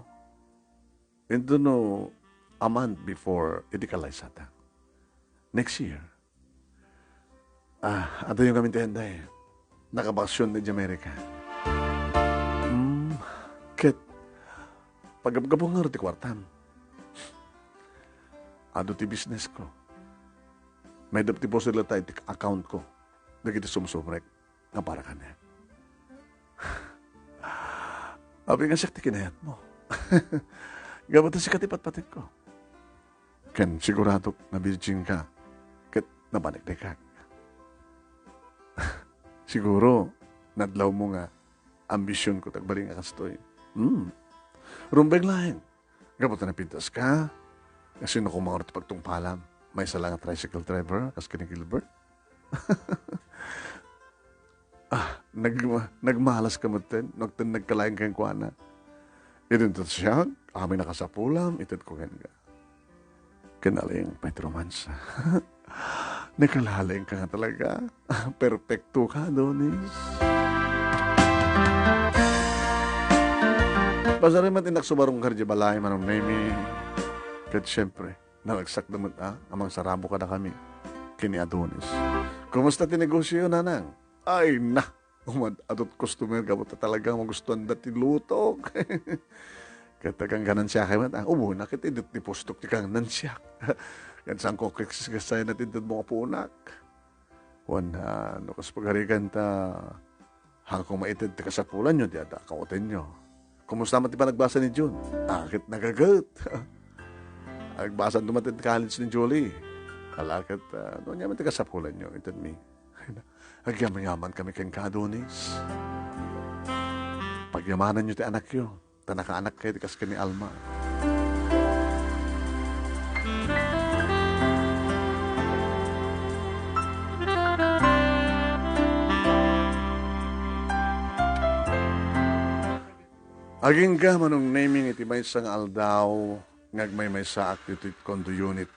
Inton no a month before, idi kalaysata. Next year. Ah, adayo ngamin ti enda eh. Nakabakasyon na di Amerika. Hmm, ket, pagabgabungan ti kuartam. Adu ti business ko. May dap ti boss ta iti account ko. Dagiti sumsumrek nga para kaniak. Apay nga siak ti kinayatmo. Gapu ta sika ti patpatekko. Ken siguradok nga virgin ka ket nabalikdikak. Siguro, nadlawmo nga ambisionko ti agbalin nga kastoy. Hmm. Rumbeng laeng. Gapu ta napintaska, kasino koma ti pagtungpalam? Maysa la nga tricycle driver, kas ken ni Gilbert? Ah, nag-, nagmalas ka metten, nagtenneg ka laeng kenkuana. Idinto siak, amin a kasapulam, itedko kenka. Ken nalaing pay ti romansa. Nakalaleng ka nga talaga. Perpekto ka, Adonis. Pasari met innak sumarungkar di balay, Manong Nemi. Ket siyempre, nalagsakda met a, a mangsarabo kadakami. Ken ni Adonis. Kumusta ti negosyo, Nanang? Ay, na! Umad-adut customer gapu ta talaga magustuanda ti lutok. Ket gangganansiak met, ah, ubona ket idiay pustok ti gangganansiak. Ket saan ko ket kasayna ti itedmo nga puonak. Wen, ah, no kas pagarigan ta, haanko maited ti kasapulanyo, di adda kawatenyo. Kumusta met ti panagbasa ni June? Ah, ket nagaget. Nagbasa met ti college ni Julie. Ala ket, ah, no ania met ti kasapulanyo, itedmi. Agyamayaman kami kenka, Adonis. Pagyamananyo ti anakyo, ta nakaanakkayo ti kas ken ni Alma. Agingga, Manong Nemy, iti maysa nga aldaw nga agmaymaysaak ditoy condo unit.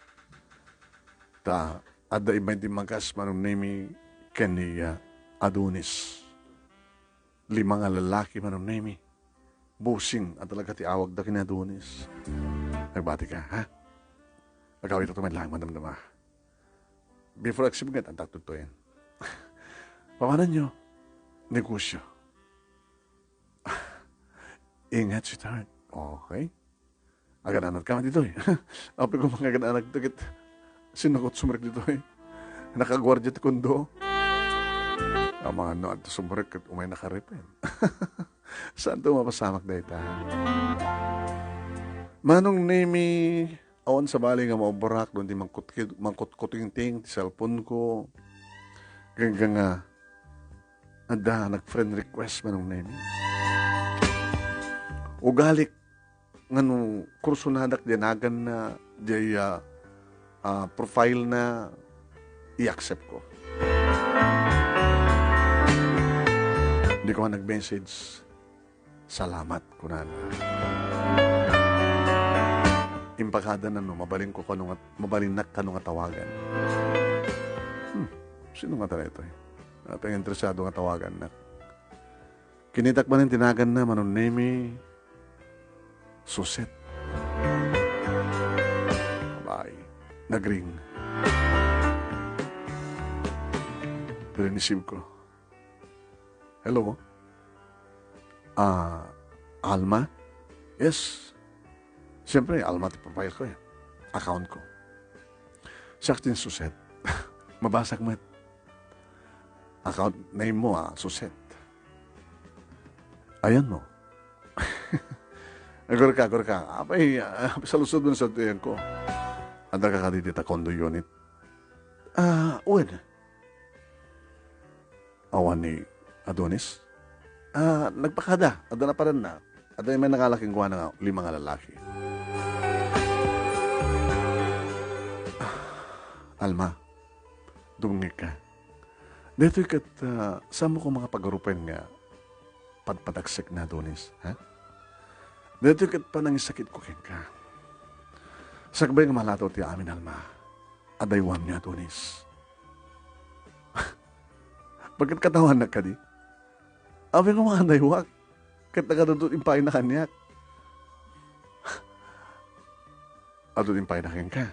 Ta adda immay dimmagas, Manong Nemy, ken ni, ah, Adonis. Lima nga lalaki, Manong Nemy. Busing a talaga ti awagda ken ni Adonis. Nagbati ka, ha? Agawidakto met laeng madamdama. Before agsipnget, adda ditoyen. Pamananyo, negosyo. Ingat, sweetheart. Okay. Agan-anat ka ditoy. Apay ko nga agan-anat ditoy ket sinukot sumrek ditoy. Nakaguardia ti condo. Amangan no adda sumrek ket umay nakaripen. Saanto mapasamak dayta? Manong Nemy, awan sabali nga maubrak, no di mangkutkit-, mangkutkutingting ti cellphone ko. Gangga nga adda nag-friend request, Manong Nemy. Ugalik nga no kursonadak diay naganna, diay, ah, ah, profile na, i-accept ko. Di ko nga nag-message. Salamat, kunana. Impakada na no, mabalin ko kano nga, mabalinnak kano nga tawagan. Hmm, sino nga talaga ito eh? Apay nga interesado nga tawagannak. Kinitak manen ti naganna, Manong Nemy, Suset. Abay, nagring. Pero inisip ko, "Hello? Ah, Alma?" "Yes." Siyempre, Alma ti profile ko eh. Account ko. Siak ti Suset. Mabasak met. Account name mo, ah, Suset. Ayan mo. Agurka, agurka. Apay, ah, saludsod mo sa tuyan ko. Adda ka kadi dita condo unit? Ah, wen. Awan ni Adonis? Ah, nagpakada. Adda na paranna. Adda may nangala kenkuana nga lima nga lalaki. Ah, Alma, dumngeg ka. Daytoy ket, ah, saan mo ko nga pagarupen nga padpadagsek na, Adonis, ha? Daytoy ket panangisakit ko kenka. Sakbay nga malataw ti amin, Alma, adaywam ni Adonis. Bakit katawanak kadi? Apay nga mangadaywak? Ket nagadu impayna kaniak. Adu impayna kenka.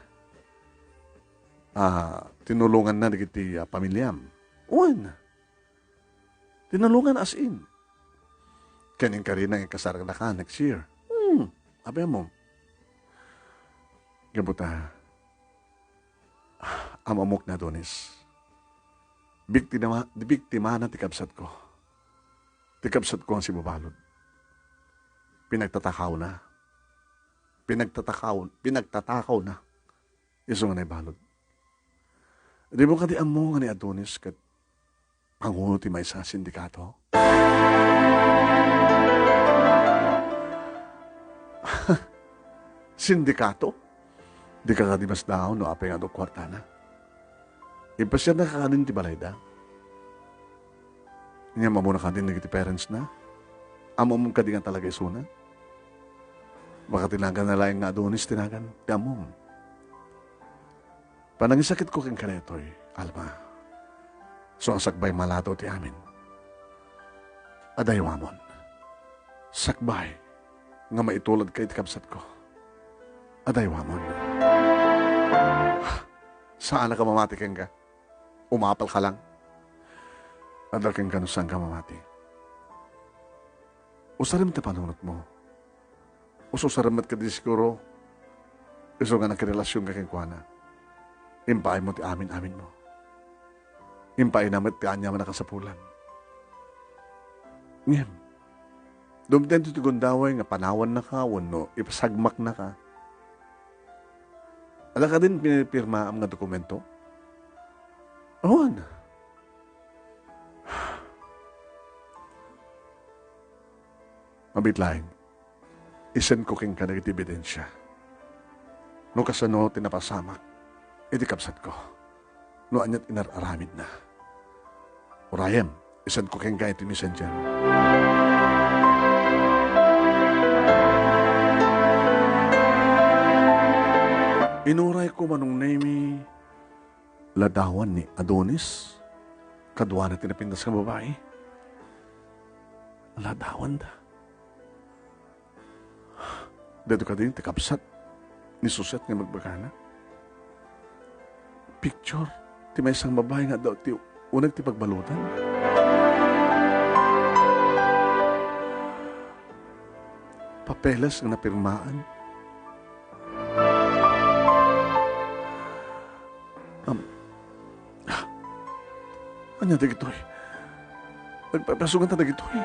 Ah, tinulonganna dagiti, ah, pamiliam. Wen. Tinulongan as in. Ken inkarina nga ikasarnaka next year. Hmm. Apay mo. Gapu ta, am-ammok na, Adonis. Biktima, biktimana ti kabsatko. Ti kabsatko nga sibabalud. Pinagtatakawna. Pinagtatakaw-, pinagtatakawna. Isu nga naibalud. Dimo kadi ammo nga ni Adonis ket pangulo ti maysa a sindikato? Sindikato? Dika kadi masdaon no apay nga adu kuartana? Impasiarnaka kadin ti balayda? Ngem ammona kadin dagiti parentsna? Ammom kadi nga talaga isuna? Baka ti naganna laeng nga Adonis ti nagan ti ammom. Panangisakitko kenka daytoy, Alma. Isu nga sakbay malataw ti amin, adaywamon. Sakbay nga maitulad ka iti kabsatko, adaywamon. Saanka mamati kenka? Umapal ka lang. Adda kenka no saanka mamati. Usarem ti panunotmo. Ususarem met kadi siguro, isu nga nakirelasionka kenkuana. Impaaymo ti amin-aminmo. Impaayna met ti aniaman a kasapulan. Ngem, dumteng ti gundaway nga panawannaka wenno ipasagmaknaka. Adda kadin pinipirmaam nga dokumento? Awan. Mabiit laeng, isendko kenka dagiti ebidensia no kasano ti napasamak iti kabsatko, no ania ti inar-aramidna. Urayem, isendko kenka iti messenger. Inurayko, Manong Nemi, ladawan ni Adonis, kaduana ti napintas nga babai. Ladawanda. Daytoy kadi ti kabsat ni Suset nga ibagbagana. Picture ti maysa nga babai nga adda ti uneg ti pagbaludan. Papeles nga napirmaan. Am, ania dagitoy? Nagpapasungan ta dagitoy.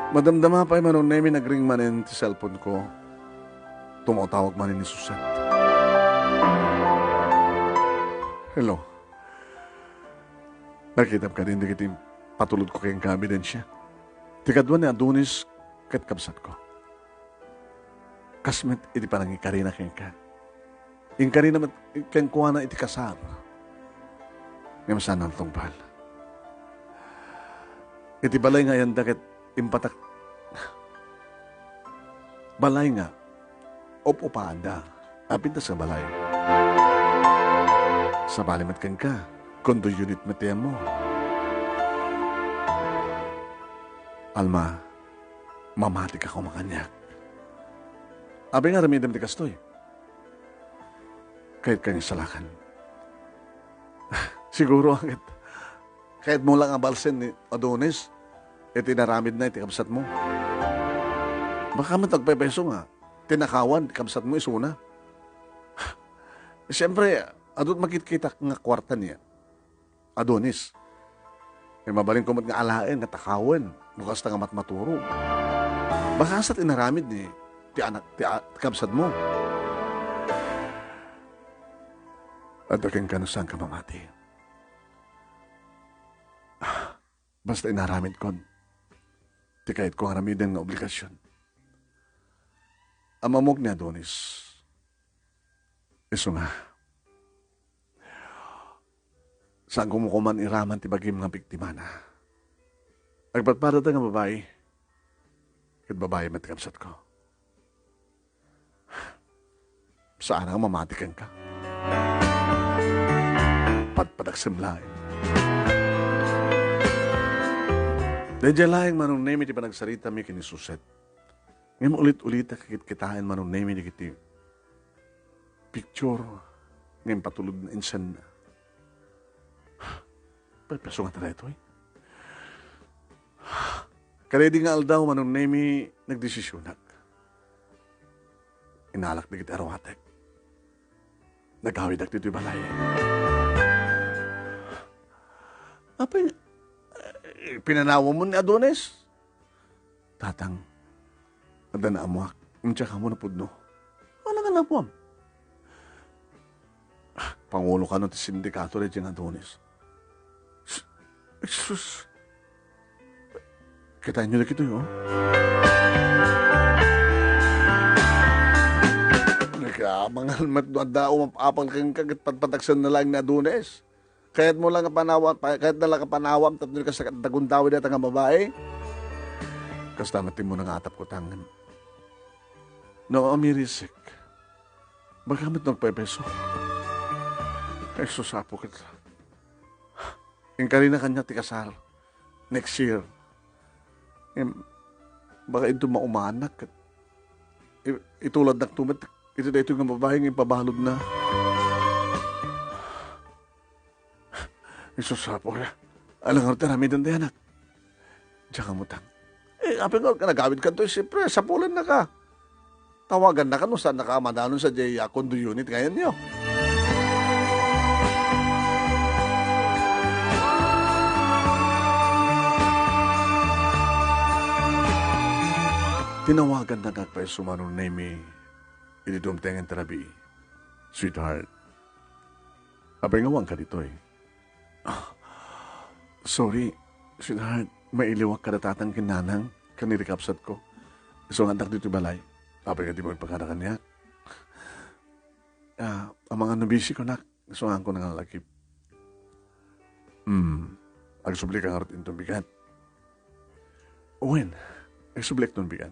Madamdama pay, Manong Nemi, nagring manen ti cellphone ko. Tumaw-tawag manen ni Susan. Hello. Nakitam kadin dagiti patulod ko kenka nga ebidensia. Ti kadua ni Adonis ket kabsatko. Kas met iti panangikarina kenka. Inkarina met kenkuana iti kasar. Ngem saan a natungpal. Iti balay nga ayanda ket impatak, balay nga up-upaanda. Apintas nga balay. Sabali met kenka, condo unit met ti ammo. Alma, mamatika koma kaniak. Apay nga aramidem ti kastoy? Kayatka nga isalakan. Siguro, ket kayatmo la nga balsen ni Adonis iti inaramidna iti kabsatmo. Baka met agpaypayso nga tinakawan ti kabsatmo isuna. Siempre, adu ti makitkitak nga kuarta ni Adonis. Ket mabalinko met nga alaen nga takawen no kasta nga matmaturog. Baka kasta ti inaramid ni ti anak ti a-, ti kabsatmo. Adda kenka no saanka mamati. Basta inaramidkon ti kayatko nga aramiden nga obligasion. Ammok ni Adonis. Isu nga, saanko koma iraman ti bagim nga biktimana. Agpadpadata nga babai, ket babai met ti kabsatko. Saan a mamati kenka. Padpadaksem laeng. Daydiay laeng, Manong Nemi, ti panagsaritami ken ni Suset. Ngem ulit-ulitak a kitkitaen, Manong Nemi, dagiti picture nga impatulod nga insenna. Paypayso nga daytoy. Kadaydi nga aldaw, Manong Nemi, nagdesisionak. Inalak dagiti arwatek. Nagawidak ditoy balay. Apay, eh, pinanawam mo ni Adonis? Tatang, adda naammoak. Ngem diak ammo no pudno. Ania nga naammoam? Ah, pangulo kano ti sindikato daydiay nga Adonis. S-, Jesus. Kitaenyo dagitoy, oh. Nagkamangan met no adda umap-apal kenka ket padpadaksenna laeng ni Adonis. Kayatmo la nga panawam, pa-, kayatna la nga panawam tapno kas-, tagundawid dayta nga babai? Kasta met ti immuna nga atapko, Tang. No umirisek, baka met no agpaypayso. Ay, sus, Apo, ket inkarina kaniak ti kasar next year. Em, baka inton maumanak, ket i-, ituladnakto met iti daytoy nga babai nga impabaludna. Jesus, Apo, ala ngarud ti aramiden ti anak. Diak ammo, Tang. Eh, apay nga nagawidkanto, siyempre, sapulannaka. Tawagannaka no saannaka a madanon sadiay a condo unit nga ayanyo. Tinawagannaka pay, Manong Nemi, idi dumtengen ti rabii. Sweetheart, apay nga awanka ditoy? Ah, sorry, sweetheart. Mailiwak kada tatang ken nanang ken ni kabsatko. Isu nga addak ditoy balay. Apay nga dimo ipakada kaniak? Ah, amangan no busy ko, nak. Isu nga awan ko nangalagip. Hmm. Agsubli ka ngarud inton bigat? Wen, agsubli inton bigat.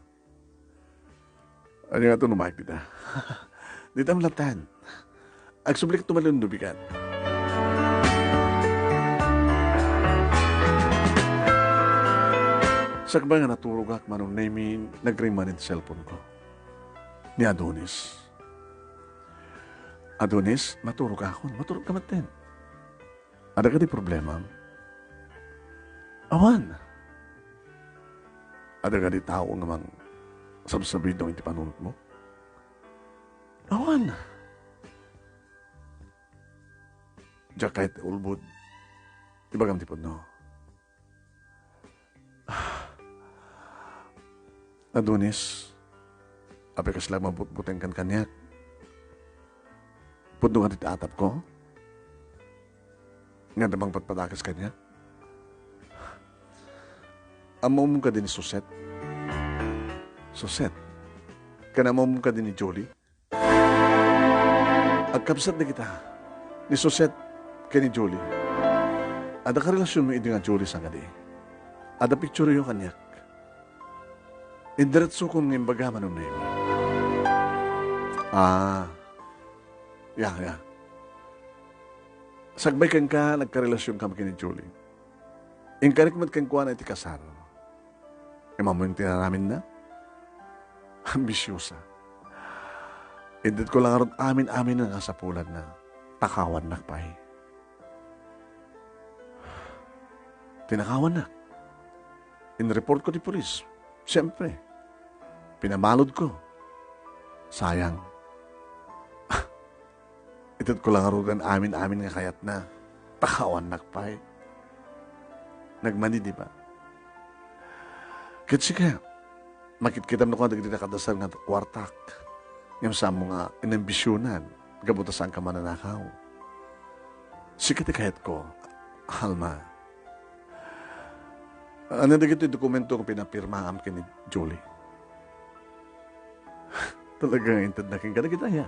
Ania nga tumabay dita? Ditam latta. Agsublik tumalon no bigat. Sakbay nga naturogak, Manong Nemi, nagring manen ti cellphone ko. Ni Adonis. "Adonis, maturogakon." "Maturog ka met. Adda kadi problema?" "Awan." "Adda kadi tao nga mangsabsabidong iti panunotmo?" "Awan." "Diak kayat ulbod. Ibagam ti pudno." "Adonis, apay kasla mabutbutengkan kaniak? Pudno kadi ti atapko nga adda mangpadpadakes kaniak? Ammom kadi ni Suset?" "Suset? Ken ammom kadi ni Julie?" "Agkabsat dagita, ni Suset ken ni Julie. Adda karelasionmo idi nga Julie sangadi? Adda pictureyo kaniak. Indiretsokon nga imbaga, Manong Nemi." "Ah. Ya, ya. Sakbay kenka, nagkarelasionkami ken ni Julie. Inkarik met kenkuana iti kasar. Ammom ti inaramidna? Ambisiosa. Intedko la ngarud amin-amin nga kasapulanna. Takawannak pay." Tinakawannak. Inreportko ti pulis. Siyempre, pinabaludko. Sayang. Itedko la ngaruden amin-amin nga kayatna. Takawannak pay. Nagmani, di ba? Ket sika, makitkitam no kano dagiti nakadasar nga kuartak. Ngem saan mo nga inambisionan, gapu ta saanka mananakaw. Sika ti kayatko, Alma. Ania dagitoy dokumento nga pinapirmaam ken ni Julie? Talaga nga intedna kenka dagiti aya?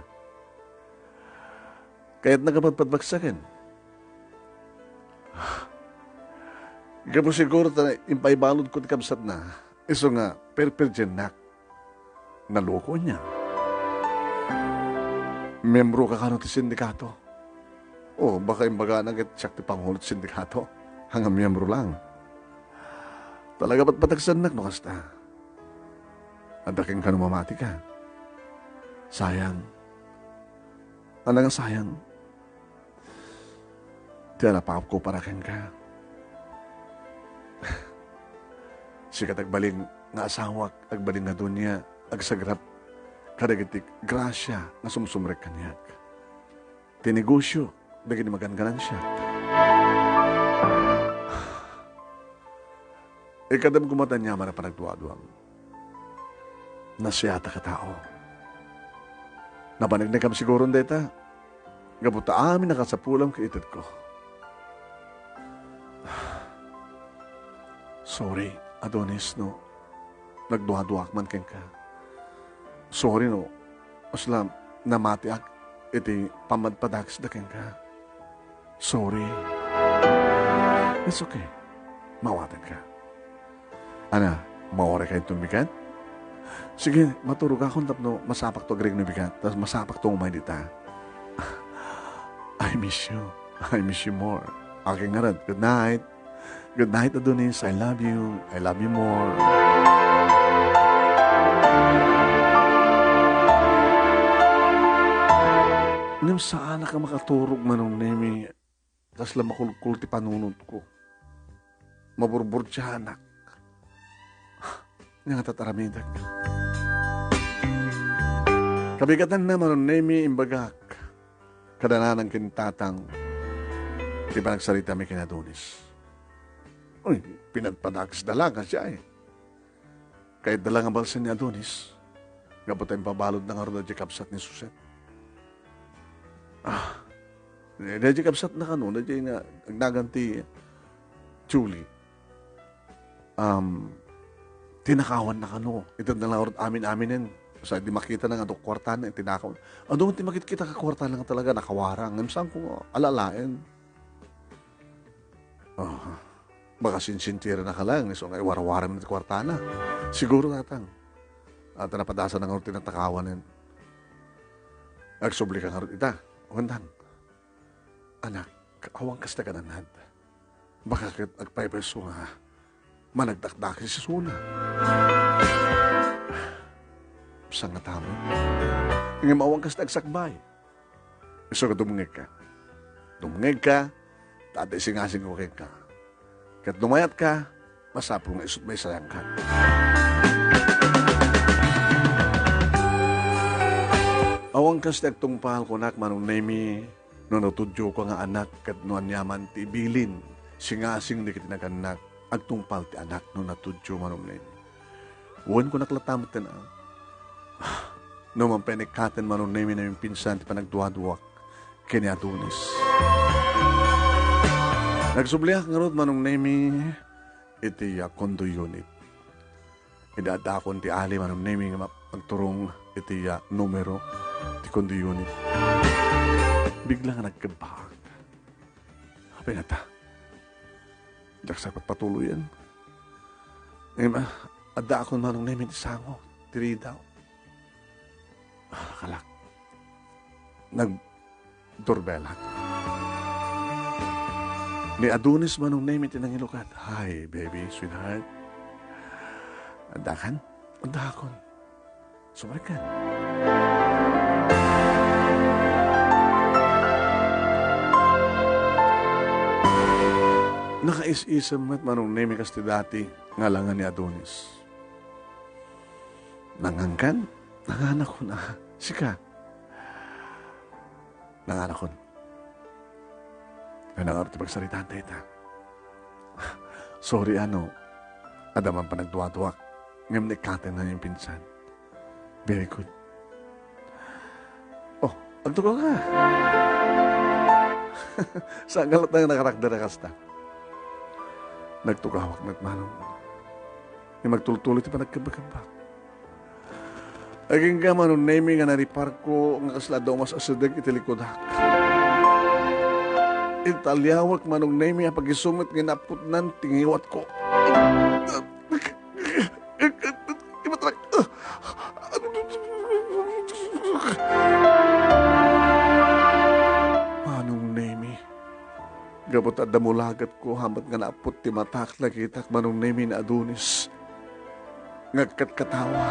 Kayatna nga padpadbagsaken? Gapu siguro ta impaibaludko ti kabsatna, isu nga perperdiennak. Naloko niya. Miyembro ka kano ti sindikato? O, baka imbagana ket siak ti pangulo ti sindikato. Nga miyembro lang. Talaga patpataksannak no kasta. Adda kenka no mamatika. Sayang. Ania nga sayang? Ti alapawko para kenka. Sika ti agbalin nga asawak, agbalin nga dunia, agsagrap kadagiti grasia nga sumsumrek kaniak. Ti negosio dagiti maganganansiak. Ikadam koma ti aniaman a panagduaduam. Nasiatak a tao. Napanignekam siguron dayta, gapu ta amin a kasapulam ket itedko. Sorry, Adonis, no nagduaduaak man kenka. Sorry no kasla namatiak iti pammadpadakesda kenka. Sorry. It's okay. Maawatenka. Ana, mawaray kayo bigat? Sige, maturogakon tapno masapakto agrigat no bigat, tas masapakto umay dita. I miss you. I miss you more. Akin ngarud. Good night. Good night, Adonis. I love you. I love you more. Ngem saanak a makaturog, Manong Nemi. Kasla makulkol ti panunotko. Maburburtianak. Nga tataramidek. Kabigatanna, Manong Nemi, imbagak. Kada nanang ken tatang, ti panagsaritami ken Adonis. Uy, pinadpadakesda la, kasiay. Kayatda la nga balsen ni Adonis, gapu ta impabaludna ngarud daydiay kabsat ni Suset. Ah, daydiay kabsatna kano, daydiay nga agnagan ti Julie. Um, tinakawanna kano. Itedna la ngarud amin-aminen. Sa idi makitana nga adu kuartana, tinakaw. Adu ti makitkita nga kuartana nga talaga nakawarang. Ngem saanko nga alalaen. Ah, baka sinsintiranna ka lang, isu nga iwarwaram ti kuartana. Siguro, tatang. At napadasan na nga tinatakawanen. Agsubli ka ngarud ita, Wendang. Anak, awan kasta ka nanad. Baka ket agpaypayso nga managdakdakes ti isuna. Sangatamen. Ngem awan kasta agsakbay. Isu nga dumngegka. Dumngegka, ta adda isingasingko kenka. Ket no mayatka, masapul nga isut' maisayangkan. Awan kas ti agtungpal, kunak, Manong Nemi, no natudiawka nga anak ket no aniaman ti ibilin, singasing dagiti nagannak, agtungpal ti anak no natudio, Manong Nemi. Wen, kunak latta metten, a. No man pay naikkaten, Manong Nemi, namimpinsan ti panagduaduak ken ni Adonis. Nagsubliak ngarud, Manong Nemi, iti, ah, condo unit. Idi addaakon ti ali, Manong Nemi, nga map-, agturong iti, ah, numero ti condo unit. Bigla nga nagkebbaak. Apay ngata? Diak sa patpatuloyen. Ngem, ah, addaakon, Manong Nemi, ti sango, ti ridaw. Ah, kalak. Nagdurbelak. Ni Adonis, Manong Nemi, ti nangilukat. "Hi, baby, sweetheart." "Addakan?" "Addaakon." "Sumrekkan." Nakaisisem met, Manong Nemi, kas ti dati nga alangan ni Adonis. "Nangankan?" "Nanganakon, a. Sika?" "Nanganakon." Ay, nangarot ti pagsaritaan dayta. "Sorry, a, no adda man panagduaduak, ngem naikkaten nga namimpinsan." "Very good." "Oh, agtugaw ka." Saan nga latta nga nakarakder a kasta? Nagtugawak met, Manong. Ngem agtultuloy ti panagkebbakebbak. Agingga, Manong Nemi, nga nariparko nga kasla adda umas-asideg iti likudak. Intaliawek, Manong Nemi, a pagisumit nga napputnan ti ngiwatko. Manong Nemi, gapu ta adda mulagetko, hamet nga naapput ti matak, nakitak, Manong Nemi, ni Adonis nga agkatkatawa.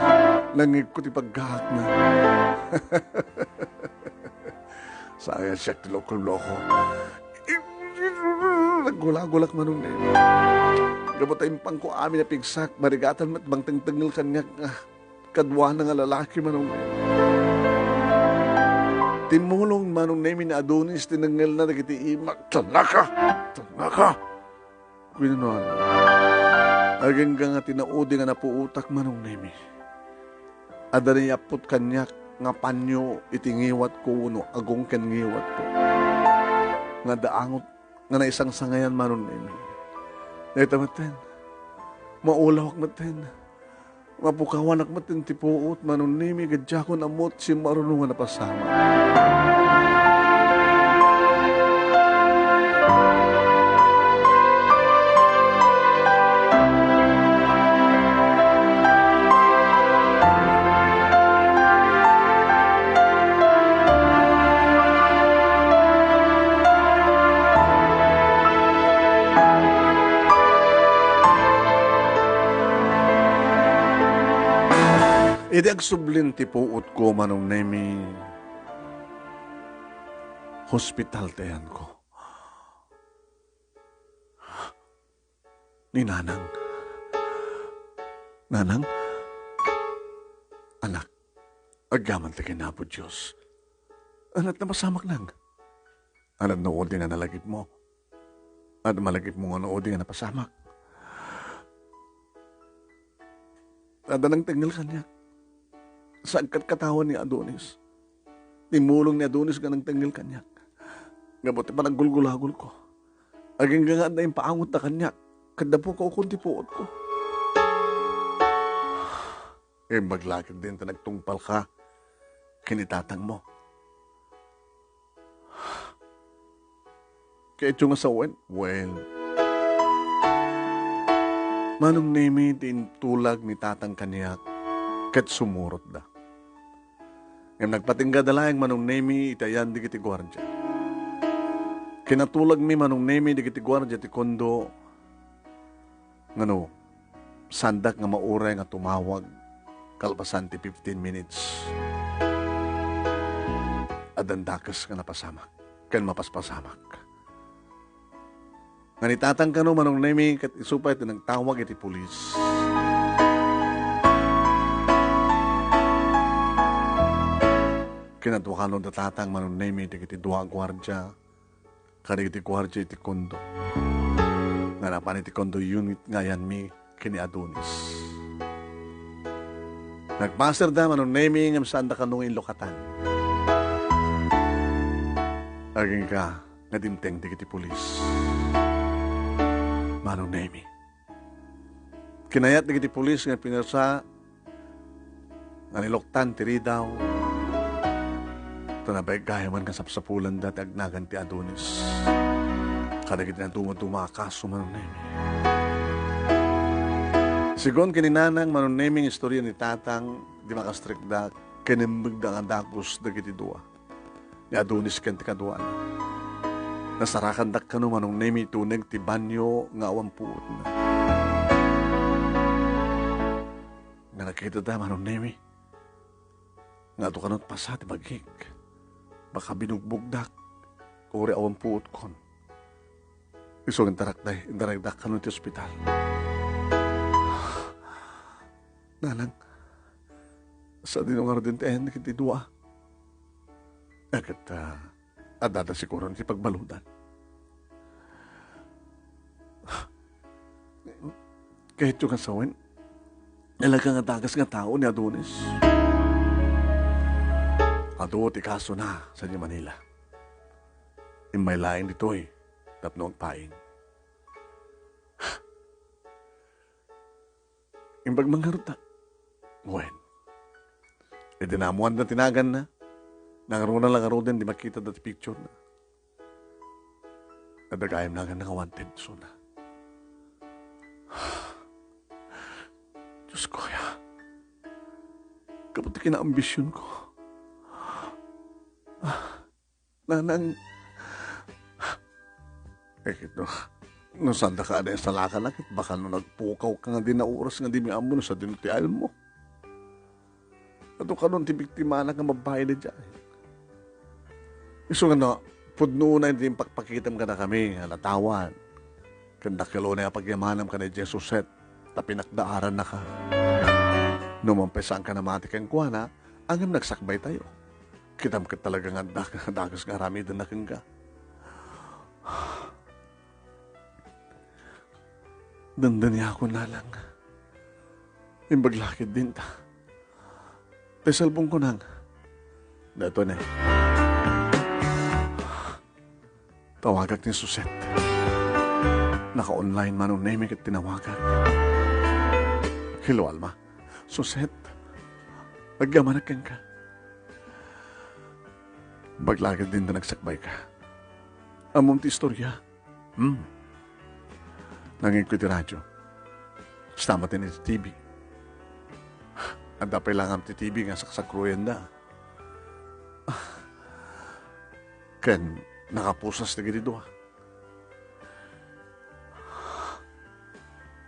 Nangngegko ti paggaakna. Sayang siak ti lokoloko. Naggulagulak, Manong Nemi. Gapu ta impangko amin a pigsak, marigatan met bangtengtengngel kaniak nga kaduana nga lalaki, Manong Nemi. Timmulong, Manong Nemi, ni Adonis, tinengngelna dagiti imak. "Tannaka! Tannaka!" Kinunana. Agingga nga tinaudi nga napuotak, Manong Nemi. Adda naiapput kaniak nga panyo iti ngiwatko wenno agong ken ngiwatko. Nga adda angot nga naisangsangayan, Manong Nemi. Dayta metten, maulawak metten. Mapukawanak metten ti puot, Manong Nemi, ket diakon ammo ti simmaruno nga napasamak. Idi agsublin ti puotko, Manong Nemi, hospital ti ayanko. Ni Nanang. Nanang? Anak, agyaman ti ken Apo Dios. Ania ti napasamak, Nang? Ania no udi nga nalagipmo? Ania malagipmo nga no udi nga napasamak? Adda nangtengngel kaniak. Sa agkatkatawa ni Adonis. Timmulong ni Adonis nga nangtengngel kaniak. Gapu ti panaggulgulagulko. Agingga nga adda impaangotta kaniak. Ket dapuko ukon ti puotko. Imbag la ketdin ta nagtungpalka ken ni tatangmo. Kayatyo nga sawen? Wen, Manong Nemi ti intulag ni tatang kaniak ket sumurotda. Ngem nagpatingga da laeng Manong Nemi iti ayan dagiti guardia. Kinatulagmi Manong Nemi dagiti guardia ti kondo, ngano, saandak nga mauray nga tumawag kalpasan ti fifteen minutes. Addan dakes nga napasamak ken mapaspasamak. Nga ni Tatang kano Manong Nemi ket isu pay ti nagtawag iti pulis. Kinadua kano da Tatang Manong Nemi dagiti dua a guardia kadagiti guardia iti kondo nga napan iti condo unit nga ayanmi ken ni Adonis. Nagpaserda Manong Nemi ngem saanda kano nga inlukatan. Agingga nga dimteng dagiti pulis. Manong Nemi. Kinayat dagiti pulis nga pinersa nga niluktan ti ridaw. Ta nabaybay gayam nga sapsapulanda ti agnagan ti Adonis kadagiti naduma-duma a kaso Manong Nemi. Sigun ken ni Nanang Manong Nemi nga istorya ni Tatang, di makastrikda ken imbagda nga dagus dagiti dua. Ni Adonis ken ti kaduana. Nasarakandak kano Manong Nemi tuneg ti banio nga awan puotna. Nga nakita da Manong Nemi nga adu kano pasa ti bagik. Baka binugbogdak, uri awan puotkon. Isu nga intarakday, intarakdak kano ti ospital. Nanang, sadino ngaruden ti ayan dagiti dua? Ket, ah, adda da siguro ti pagbaludan. Kayatyo nga sawen, nalaga nga dagas nga tao ni Adonis. Adu ti kasona sadiay Manila. Immay laeng ditoy tapno agpaing. Imbag man ngarud ta. Wen. Idi naammoanda ti naganna, nangruna la ngaruden di makita da ti picture na. Adda gayam naganna nga wanted, isuna. Diyos ko, ya. Kapag ti kinaambisyonko. Nanang, eh, no, no saan da ka adi salakan, ket baka no nagpukaw ka nga di nauras nga di mi ammo no sadino ti ayanmo. Adu kanon ti biktimana nga babai daydiay. Isu nga no, pudno unay ti impakpakitam kadakami nga natawan. Ken dakkel unay a pagyamanam kadaydiay Suset, ta pinakdaarannaka. No man pay saanka namati kenkuana, ngem nagsakbaytayo. Kitam ket talaga nga dak-, dagus nga aramidenna kenka. Dandaniakon, Nanang. Imbag la ketdin ta. Tay cellphone ko, Nang. Daytoy ne. Tawagak ni Suset. Naka-online Manong Nemi ket tinawagak. Hello, Alma. Suset, agyamanak kenka. Imbag la ketdin ta nagsakbayka. Ammom ti istorya? Hmm. Nangngegko iti radio. Kasta met iti T V. Adda pay langam ti T V nga saksakroyenda. Ken nakapusas dagiti dua.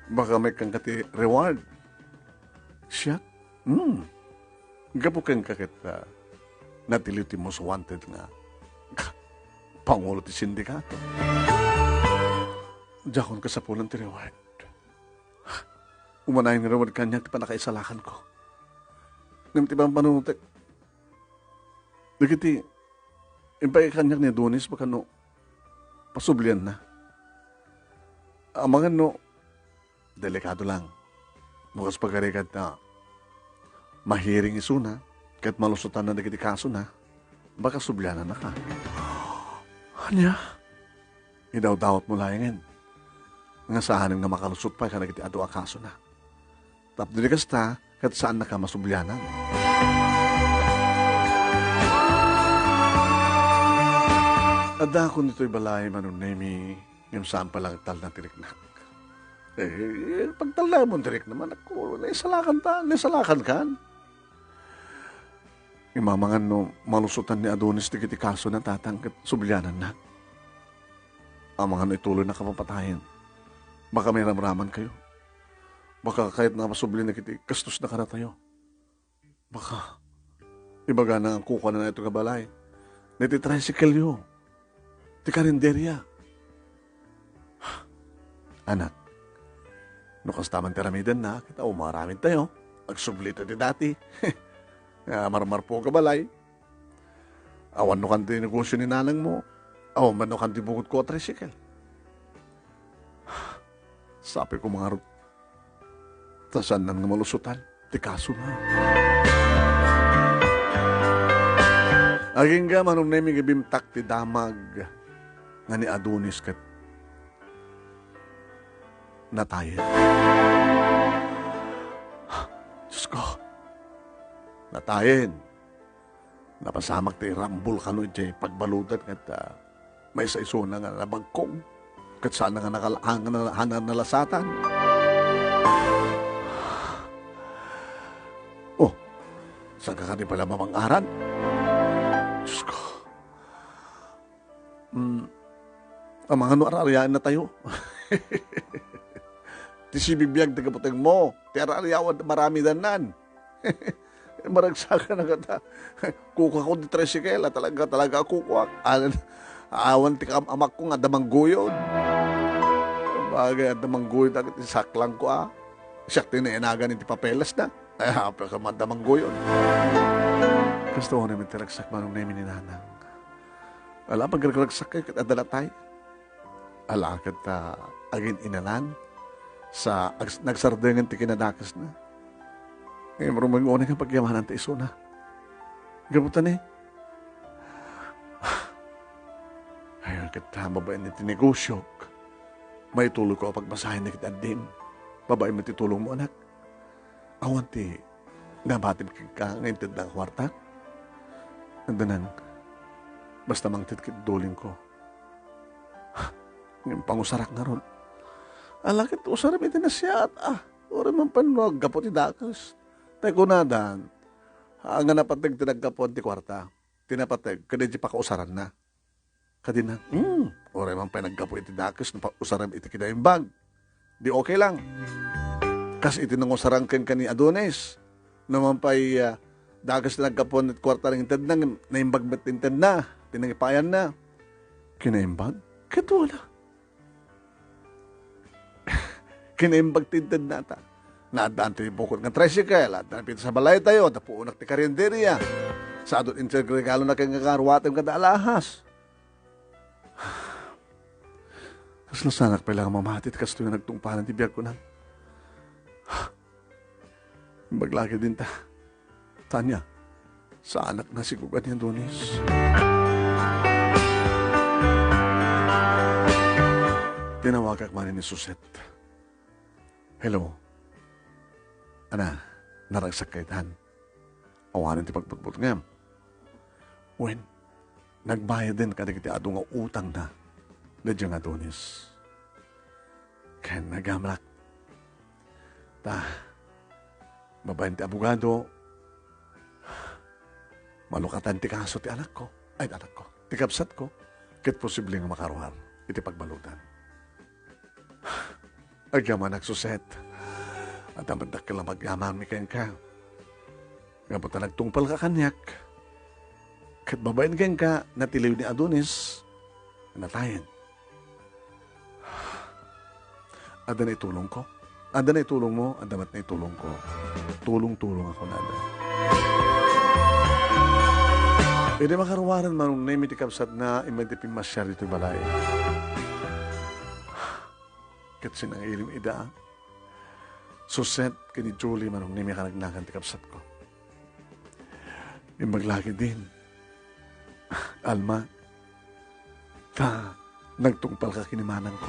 Baka maikkanka ti reward. Siak? Hmm. Gapu kenka ket, ah, natiliw ti most wanted nga pangulo ti sindikato. Diakon kasapulan ti reward. Umanayon nga reward kaniak ti pannakaisalakanko. Ngem ti pampanunot, dagiti impay kaniak ni Adonis, baka no pasublianna. Amangan no delikado lang. No kas pagarigat ta mahiring isuna, ket malusotanna dagiti kasona, baka sublianannaka. Ania? Idawdawatmo laengen nga saanen nga makalusot pay kadagiti adu a kasona. Tapno di kasta, ket saannaka masublianan. Addaakon ditoy balay, Manong Nemi, ngem saan pay la nga talna ti riknak. Eh, pagtalnamon ti rikna, manakko, naisalakan ta, naisalakan kan. Imamangan no malusotan ni Adonis dagiti kasona, tatang, ket sublianannak. Amangan no ituloyna a papatayen. Baka mairamramankayo. Baka kayatna a masublina iti gastos na kadatayo. Baka, ibagana nga kukuana na ito nga balay. Dagiti tricycle-yo. Ti karinderia. Anak, no kasta man ti aramidenna, ket awan maaramidtayo. Agsubli ti dati. Nga marmarpo nga balay. Awan no kan ti negosyo ni nanangmo. Awan man no kan ti bukod ko a tricycle. Sapay ko mangarud. Ta saannan nga malusotan ti kasona. Agingga, Manong Nemi, nga bimtak ti damag nga ni Adonis ket natayen. Diyos ko, natayen. Napasamak ti rambol kano idiay pagbaludan ket, ah, maysa isuna nga nabagkong ket saan nga nakal-, nga na-, nga nalasatan. Oh, saan ka kadi pala mamang-aran? Diyos ko. Mm, amangan no ar-ariaennatayo. Ti sibibiag ti kabutengmo, ti ar-ariawan maramidannan. Maragsakan na kata. Kukuak ti tricycle, a, talaga, talaga, kukuak. Awan, awan ti kam-, amakko nga adda mangguyod. Bagay, adda mangguyod, agit isaklang ko, ah. Siak ti nainagan iti papeles na. Ay, apay ka man adda mangguyod. Kasta uray met ti ragsak, Manong Nemi, ni Nanang. Ala, pagragragsak kayo, ket adda latay. Ala ket, ah, agin-inanan sa ag-, nagsardengen ti kinadakesna. Ngem rumbeng unay nga pagyamanan ti isuna. Gapu ta ni, ay, ket, ah, babaen iti negosyok, maituloy ko a pagbasahen dagiti addim. Babaen met ti tulongmo, anak. Awan ti nabatib kenka nga intedna a kuarta? Adda nang, basta mangted ket dulingko. Ngem pangusarak ngarud. Ala ket usarem iti nasayaat, a. Uray man pay no aggapu ti dakes. Tay kunadan, a, nga napateg ti naggapuan ti kuarta. Ti napateg, ket idiay pakausaranna. Kadina, hmm, uray man pay naggapu iti dakes no pa-, usarem iti kinaimbag. Di okay lang. Kas iti nangusaran kenka ni Adonis. No man pay, ah, dakes ti naggapuan ti kuarta nga intedna, ngem naimbag met ti intedna, ti nangipayanna. Kinaimbag? Ket wala. Kinaimbag ti intedna ta. Naaddaan ti bukod nga tricycle, adda napita sa balaytayo, adda puonak ti karinderia. Sadot inti regalo na ken nga ruatem kada alahas. Kasla saanak pay la nga mamati ti kastoy nga nagtungpalan ti biagko, nang. Imbag la ketdin ta. Tania, saanak nga sigugan ni Adonis. Tinawagak manen ni Suset. Hello. Ana, naragsak kaytan. Awanen ti pagbutbutngem. Wen, nagbayaden kadagiti adu nga utangna daydiay nga Adonis. Ken nagamrak. Ta, babaen ti abogado, malukatan ti kaso ti anakko, ay, ti anakko, ti kabsatko, ket posible nga makaruar iti pagbaludan. Agyamanak, Suset. Adda met dakkel a pagyamanmi kenka. Gapu ta nagtungpalka kaniak. Ket babaen kenka, natiliw ni Adonis. Natayen. Adda naitulongko. Adda naitulongmo, adda met naitulongko. Tulong-tulong a kunada. Idi makaruaren, Manong Nemi, ti kabsatna, immay ti pimmasiar ditoy balay. Ket sinangilim ida, Suset ken ni Julie, Manong Nemi, a kanagnagan ti kabsatko. Imbag la ketdin, Alma, ta nagtungpalka ken ni manangko.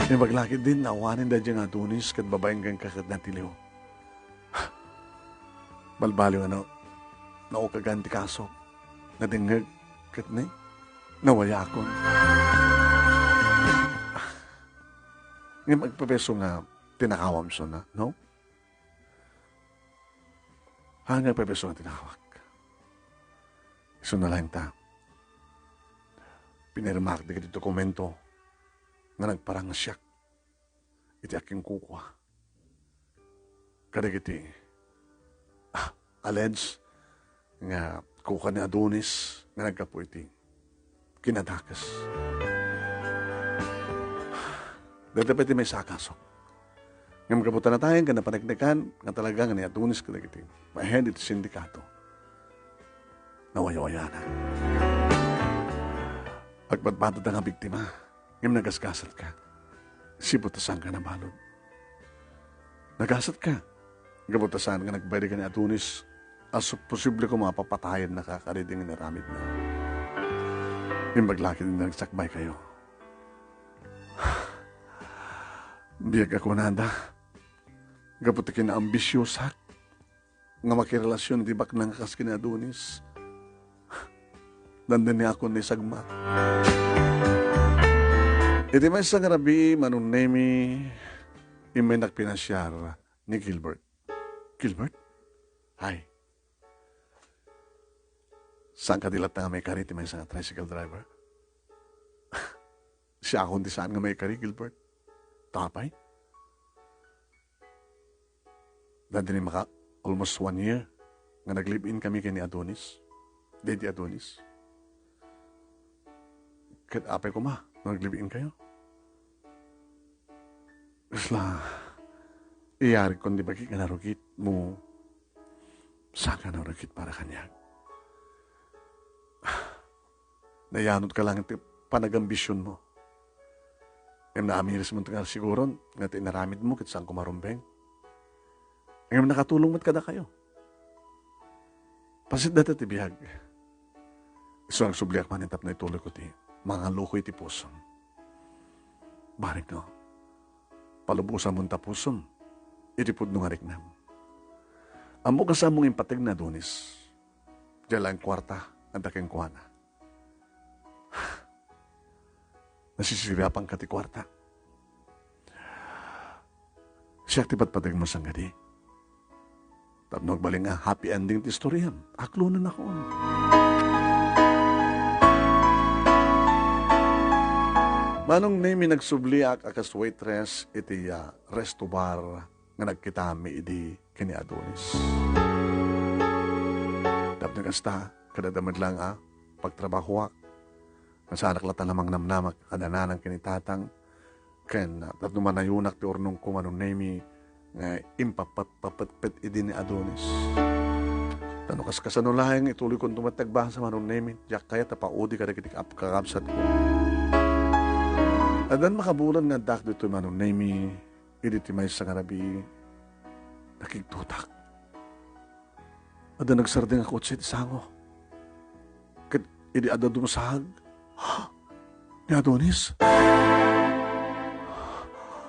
Imbag la ketdin, awanen daydiay nga Adonis ket babaen kenka ket natiliw. Balbaliw a na-, naukagan ti kaso. Nadengngeg ket ni, nawayakon. Ngem agpabeso nga tinakawam suna, no? Haan nga agpayso nga tinawag. Isuna laeng ta, pinirmaak dagiti dokumento nga nagparang a siak iti akinkukua kadagiti, ah, alleged nga kuka ni Adonis nga naggapu iti kinadakes. Dayta pay ti maysa a kasok. Ngem gapu ta natayen ken napaneknekan nga talaga nga ni Adonis kadagiti ma-head iti sindikato, nawaywayanak. Agbatbatedka nga biktima, ngem nagasgasatka. Sipu ta saanka nabalud. Nagasatka. Gapu ta saan nga nagbayadan ni Adonis a su-, posible koma a papatayennaka kadagiti inaramidna. Imbag la ket nagsakbaykayo. Biag a kunada, gapu ti kinaambisiosak nga makirelasion iti baknang kas ken ni Adonis, dandaniakon ni sagma. Iti maysa nga rabii, Manong Nemy, immaynak pinasiar ni Gilbert. Gilbert? Ay. Saan kadi latta nga maikari ti maysa nga tricycle driver? Siakon ti saan nga maikari, Gilbert. Tapay? Dandani maka almost one year nga nag-live-in kami ken ni Adonis. Daydi Adonis. Ket apay koma no nag-live-in kayo? Isla, iyarigkon ti bagik nga narugit mo. Saan ka narugit para kaniak? Nayanod ka lang ti panagambisionmo. Ngem naamirismo nga siguron nga ti inaramidmo ket saanko marumbeng. Ngem nakatulong met kadakayo. Paset dayta ti biag. Isu nga agsubliak manen tapno ituloyko ti mangalukoy ti pusom. Barikno, palubosamon ta pusom iti pudno nga riknam. Ammok a saan nga impateg ni Adonis. Diay laeng kuarta adda kenkuana. Nasisiriapanka ti kuarta. Siak ti padpadegmo sangadi. Tapno agbalin nga happy ending ti istoriam, aklonennakon. Manong Nemy, nagsubliak a kas waitress iti, ah, resto bar nga nagkitami idi ken ni Adonis. Tapno kasta, ket adda met laeng a pagtrabahoak. Nga saanak latta a mangnamnamak a dananang ken ni Tatang, ken, ah, tapno manayonak ti urnongko, Manong Nemy, nga impappet-, papetpet idi ni Adonis. Ta no kaskasano laeng, ituloykonto met ti agbasa, Manong Nemy, diak kayat a paudi kadagiti kap-, kakabsatko. Addan makabulan nga addaak ditoy, Manong Nemy, idi ti maysa nga rabii, nakigtotak. Adda nagsardeng a kotse iti sango. Ket idi adda dumsaag, ni Adonis.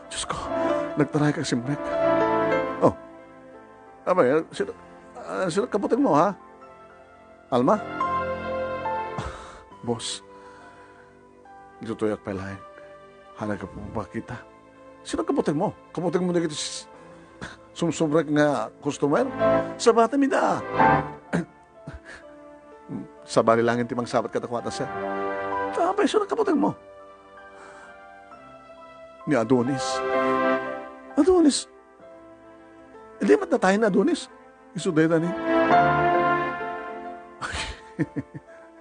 Diyos ko, nagtarayak a simrek. Oh. Abay, sino, ah, sino kabuting mo, ha? Alma? Boss, ditoy ak pay laeng. Hanaga po makita. Sino kabuting mo? Kabuting mo dagiti s-, sumsumrek nga customer? Sabata mi da. Sabali langin ti mangsabat kadakuada, sir. Apay, sino kabuting mo? Ni Adonis. Adonis? Hindi met natayen ni Adonis? Isu dayta ni.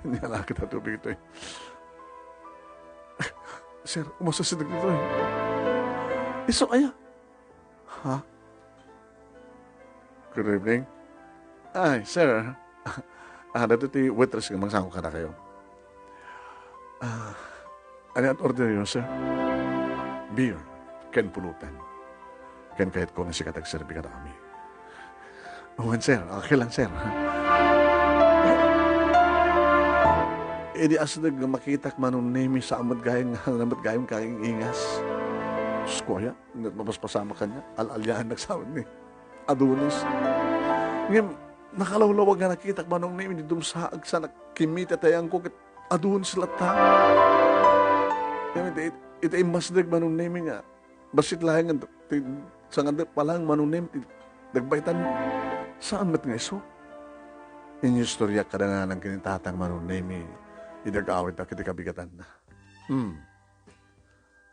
Nialakit a tubig ito eh. Sir, umasasideg dito eh. Isu aya? Ha? Good evening. Ay, sir. Ah, dito ti waitress nga mangsango kadakayo. Ah, ano at order niyo, sir? Beer, ken pulutan. Ken kayatko nga sika ti agserbi kadakami. Wen, sir. Okay lang, sir. Idi asideg nga makitak, Manong Nemy, saan met gayam nga, saan met gayam nga ingas. Diyos ko, aya, mapaspasamak kaniak. Al-alian nagsawad ni Adonis. Ngem, nakalawlawag nga nakitak, Manong Nemy, ni dumsaag sa nakimita tayanko ket Adonis latta. Ngem, iti, iti immasdek, Manong Nemy, nga bassit laeng nga ti, sangandek pa lang, Manong Nemy, ti, nagbaytan. Saan met nga isu? Inyustoriak kada nanang ken ni tatang, Manong Nemi, idi agawidnak iti kabigatanna. Hmm.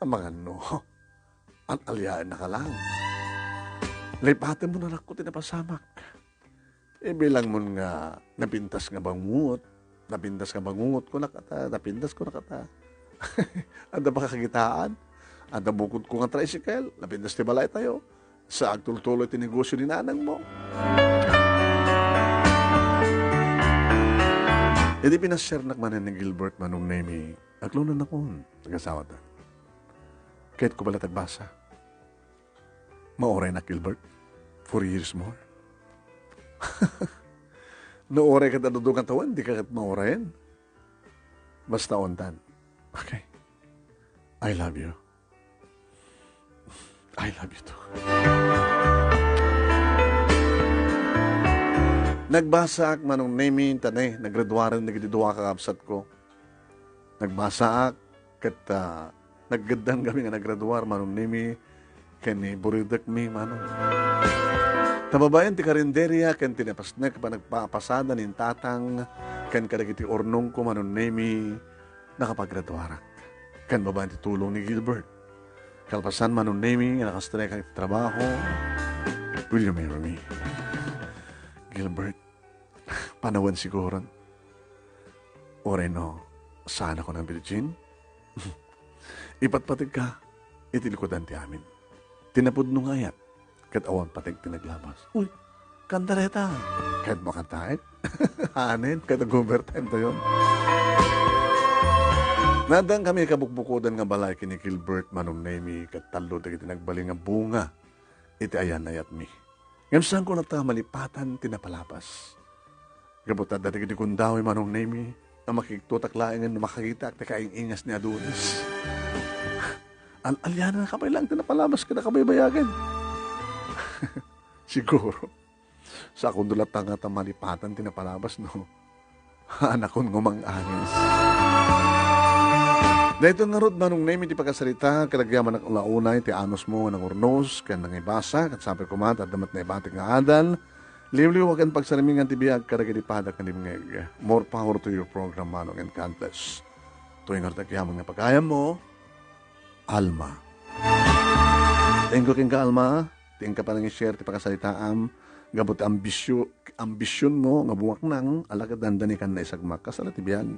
Amangan no, al-aliaennaka lang. Laipatenmo, anakko, ti napasamak. Ibilangmon nga napintas nga bangungot, napintas nga bangungot ko nakata, napintas ko nakata. Adda ba kagitaan? Adda bukodko nga tricycle, napintas ti balaytayo. Sa agtultuloy ti negosio ni nanangmo. Idi pinasiarnak manen ni Gilbert, Manong Nemi, aglonannakon, agasawata. Kayatko pay latta agbasa. Mauraynak, Gilbert? Four years more? No uray ket adu nga tawen, dika ket maurayen. Basta ontan. Okay. I love you. I love you too. Nagbasaak, Manong Nemi, ta ne, naggraduaren dagiti dua ka kabsatko. Nagbasaak, ket, ah, naggaddangkami nga naggraduar, Manong Nemi, ken ni buridekmi, Manong. Ta babaen ti karinderia ken ti napasnek a panagpapasada ni tatang ken kadagiti urnongko, Manong Nemi, nakapaggraduarak. Ken babaen ti tulong ni Gilbert. Kalpasan, Manong Nemi, nga nakastrekak iti trabaho, will you marry me? Gilbert, panawen siguron. Uray no, saan a virgin? Ipatpategka iti likudan ti amin. Ti napudno nga ayat, ket awan pateg ti naglabas. Uy, kandareta! Ket makantaek? Anen, ket ag-overtime tayon. Naaddangkami kabukbukodan nga balay ken ni Gilbert, Manong Nemi, ket tallo dagiti nagbalin nga bunga iti ayan-ayatmi. Ngem saanko latta malipatan ti napalabas. Gapu ta adda dagiti gundaway, Manong Nemi, a makigtutak laengen no makakitaak ti kaing-ingas ni Adonis. Al-aliananka pay laeng ti napalabas ken a kabaybayagen. Siguro, saanko latta nga ta malipatan ti napalabas, no? Anakon nga umang-angis. Daytoy ngarud, Manong Nemi, ti pakasarita, ket agyamanak la unay ti anusmo nga nangurnos ken nangibasa, ket sapay koma ta adda met naibatik nga adal, liwliwa ken pagsarmingan ti biag kadagiti padak nga dimngeg. More power to your program, Manong, and God bless. Toy ngarud ti agyamanak nga pagayammo, Alma. Thank you kenka, Alma. Ti inka panangishare ti pakasaritaam gapu ti ambisyo-, ambisyonmo nga bumaknang, alagad dandani kan naisagmak. Kasla ti biag.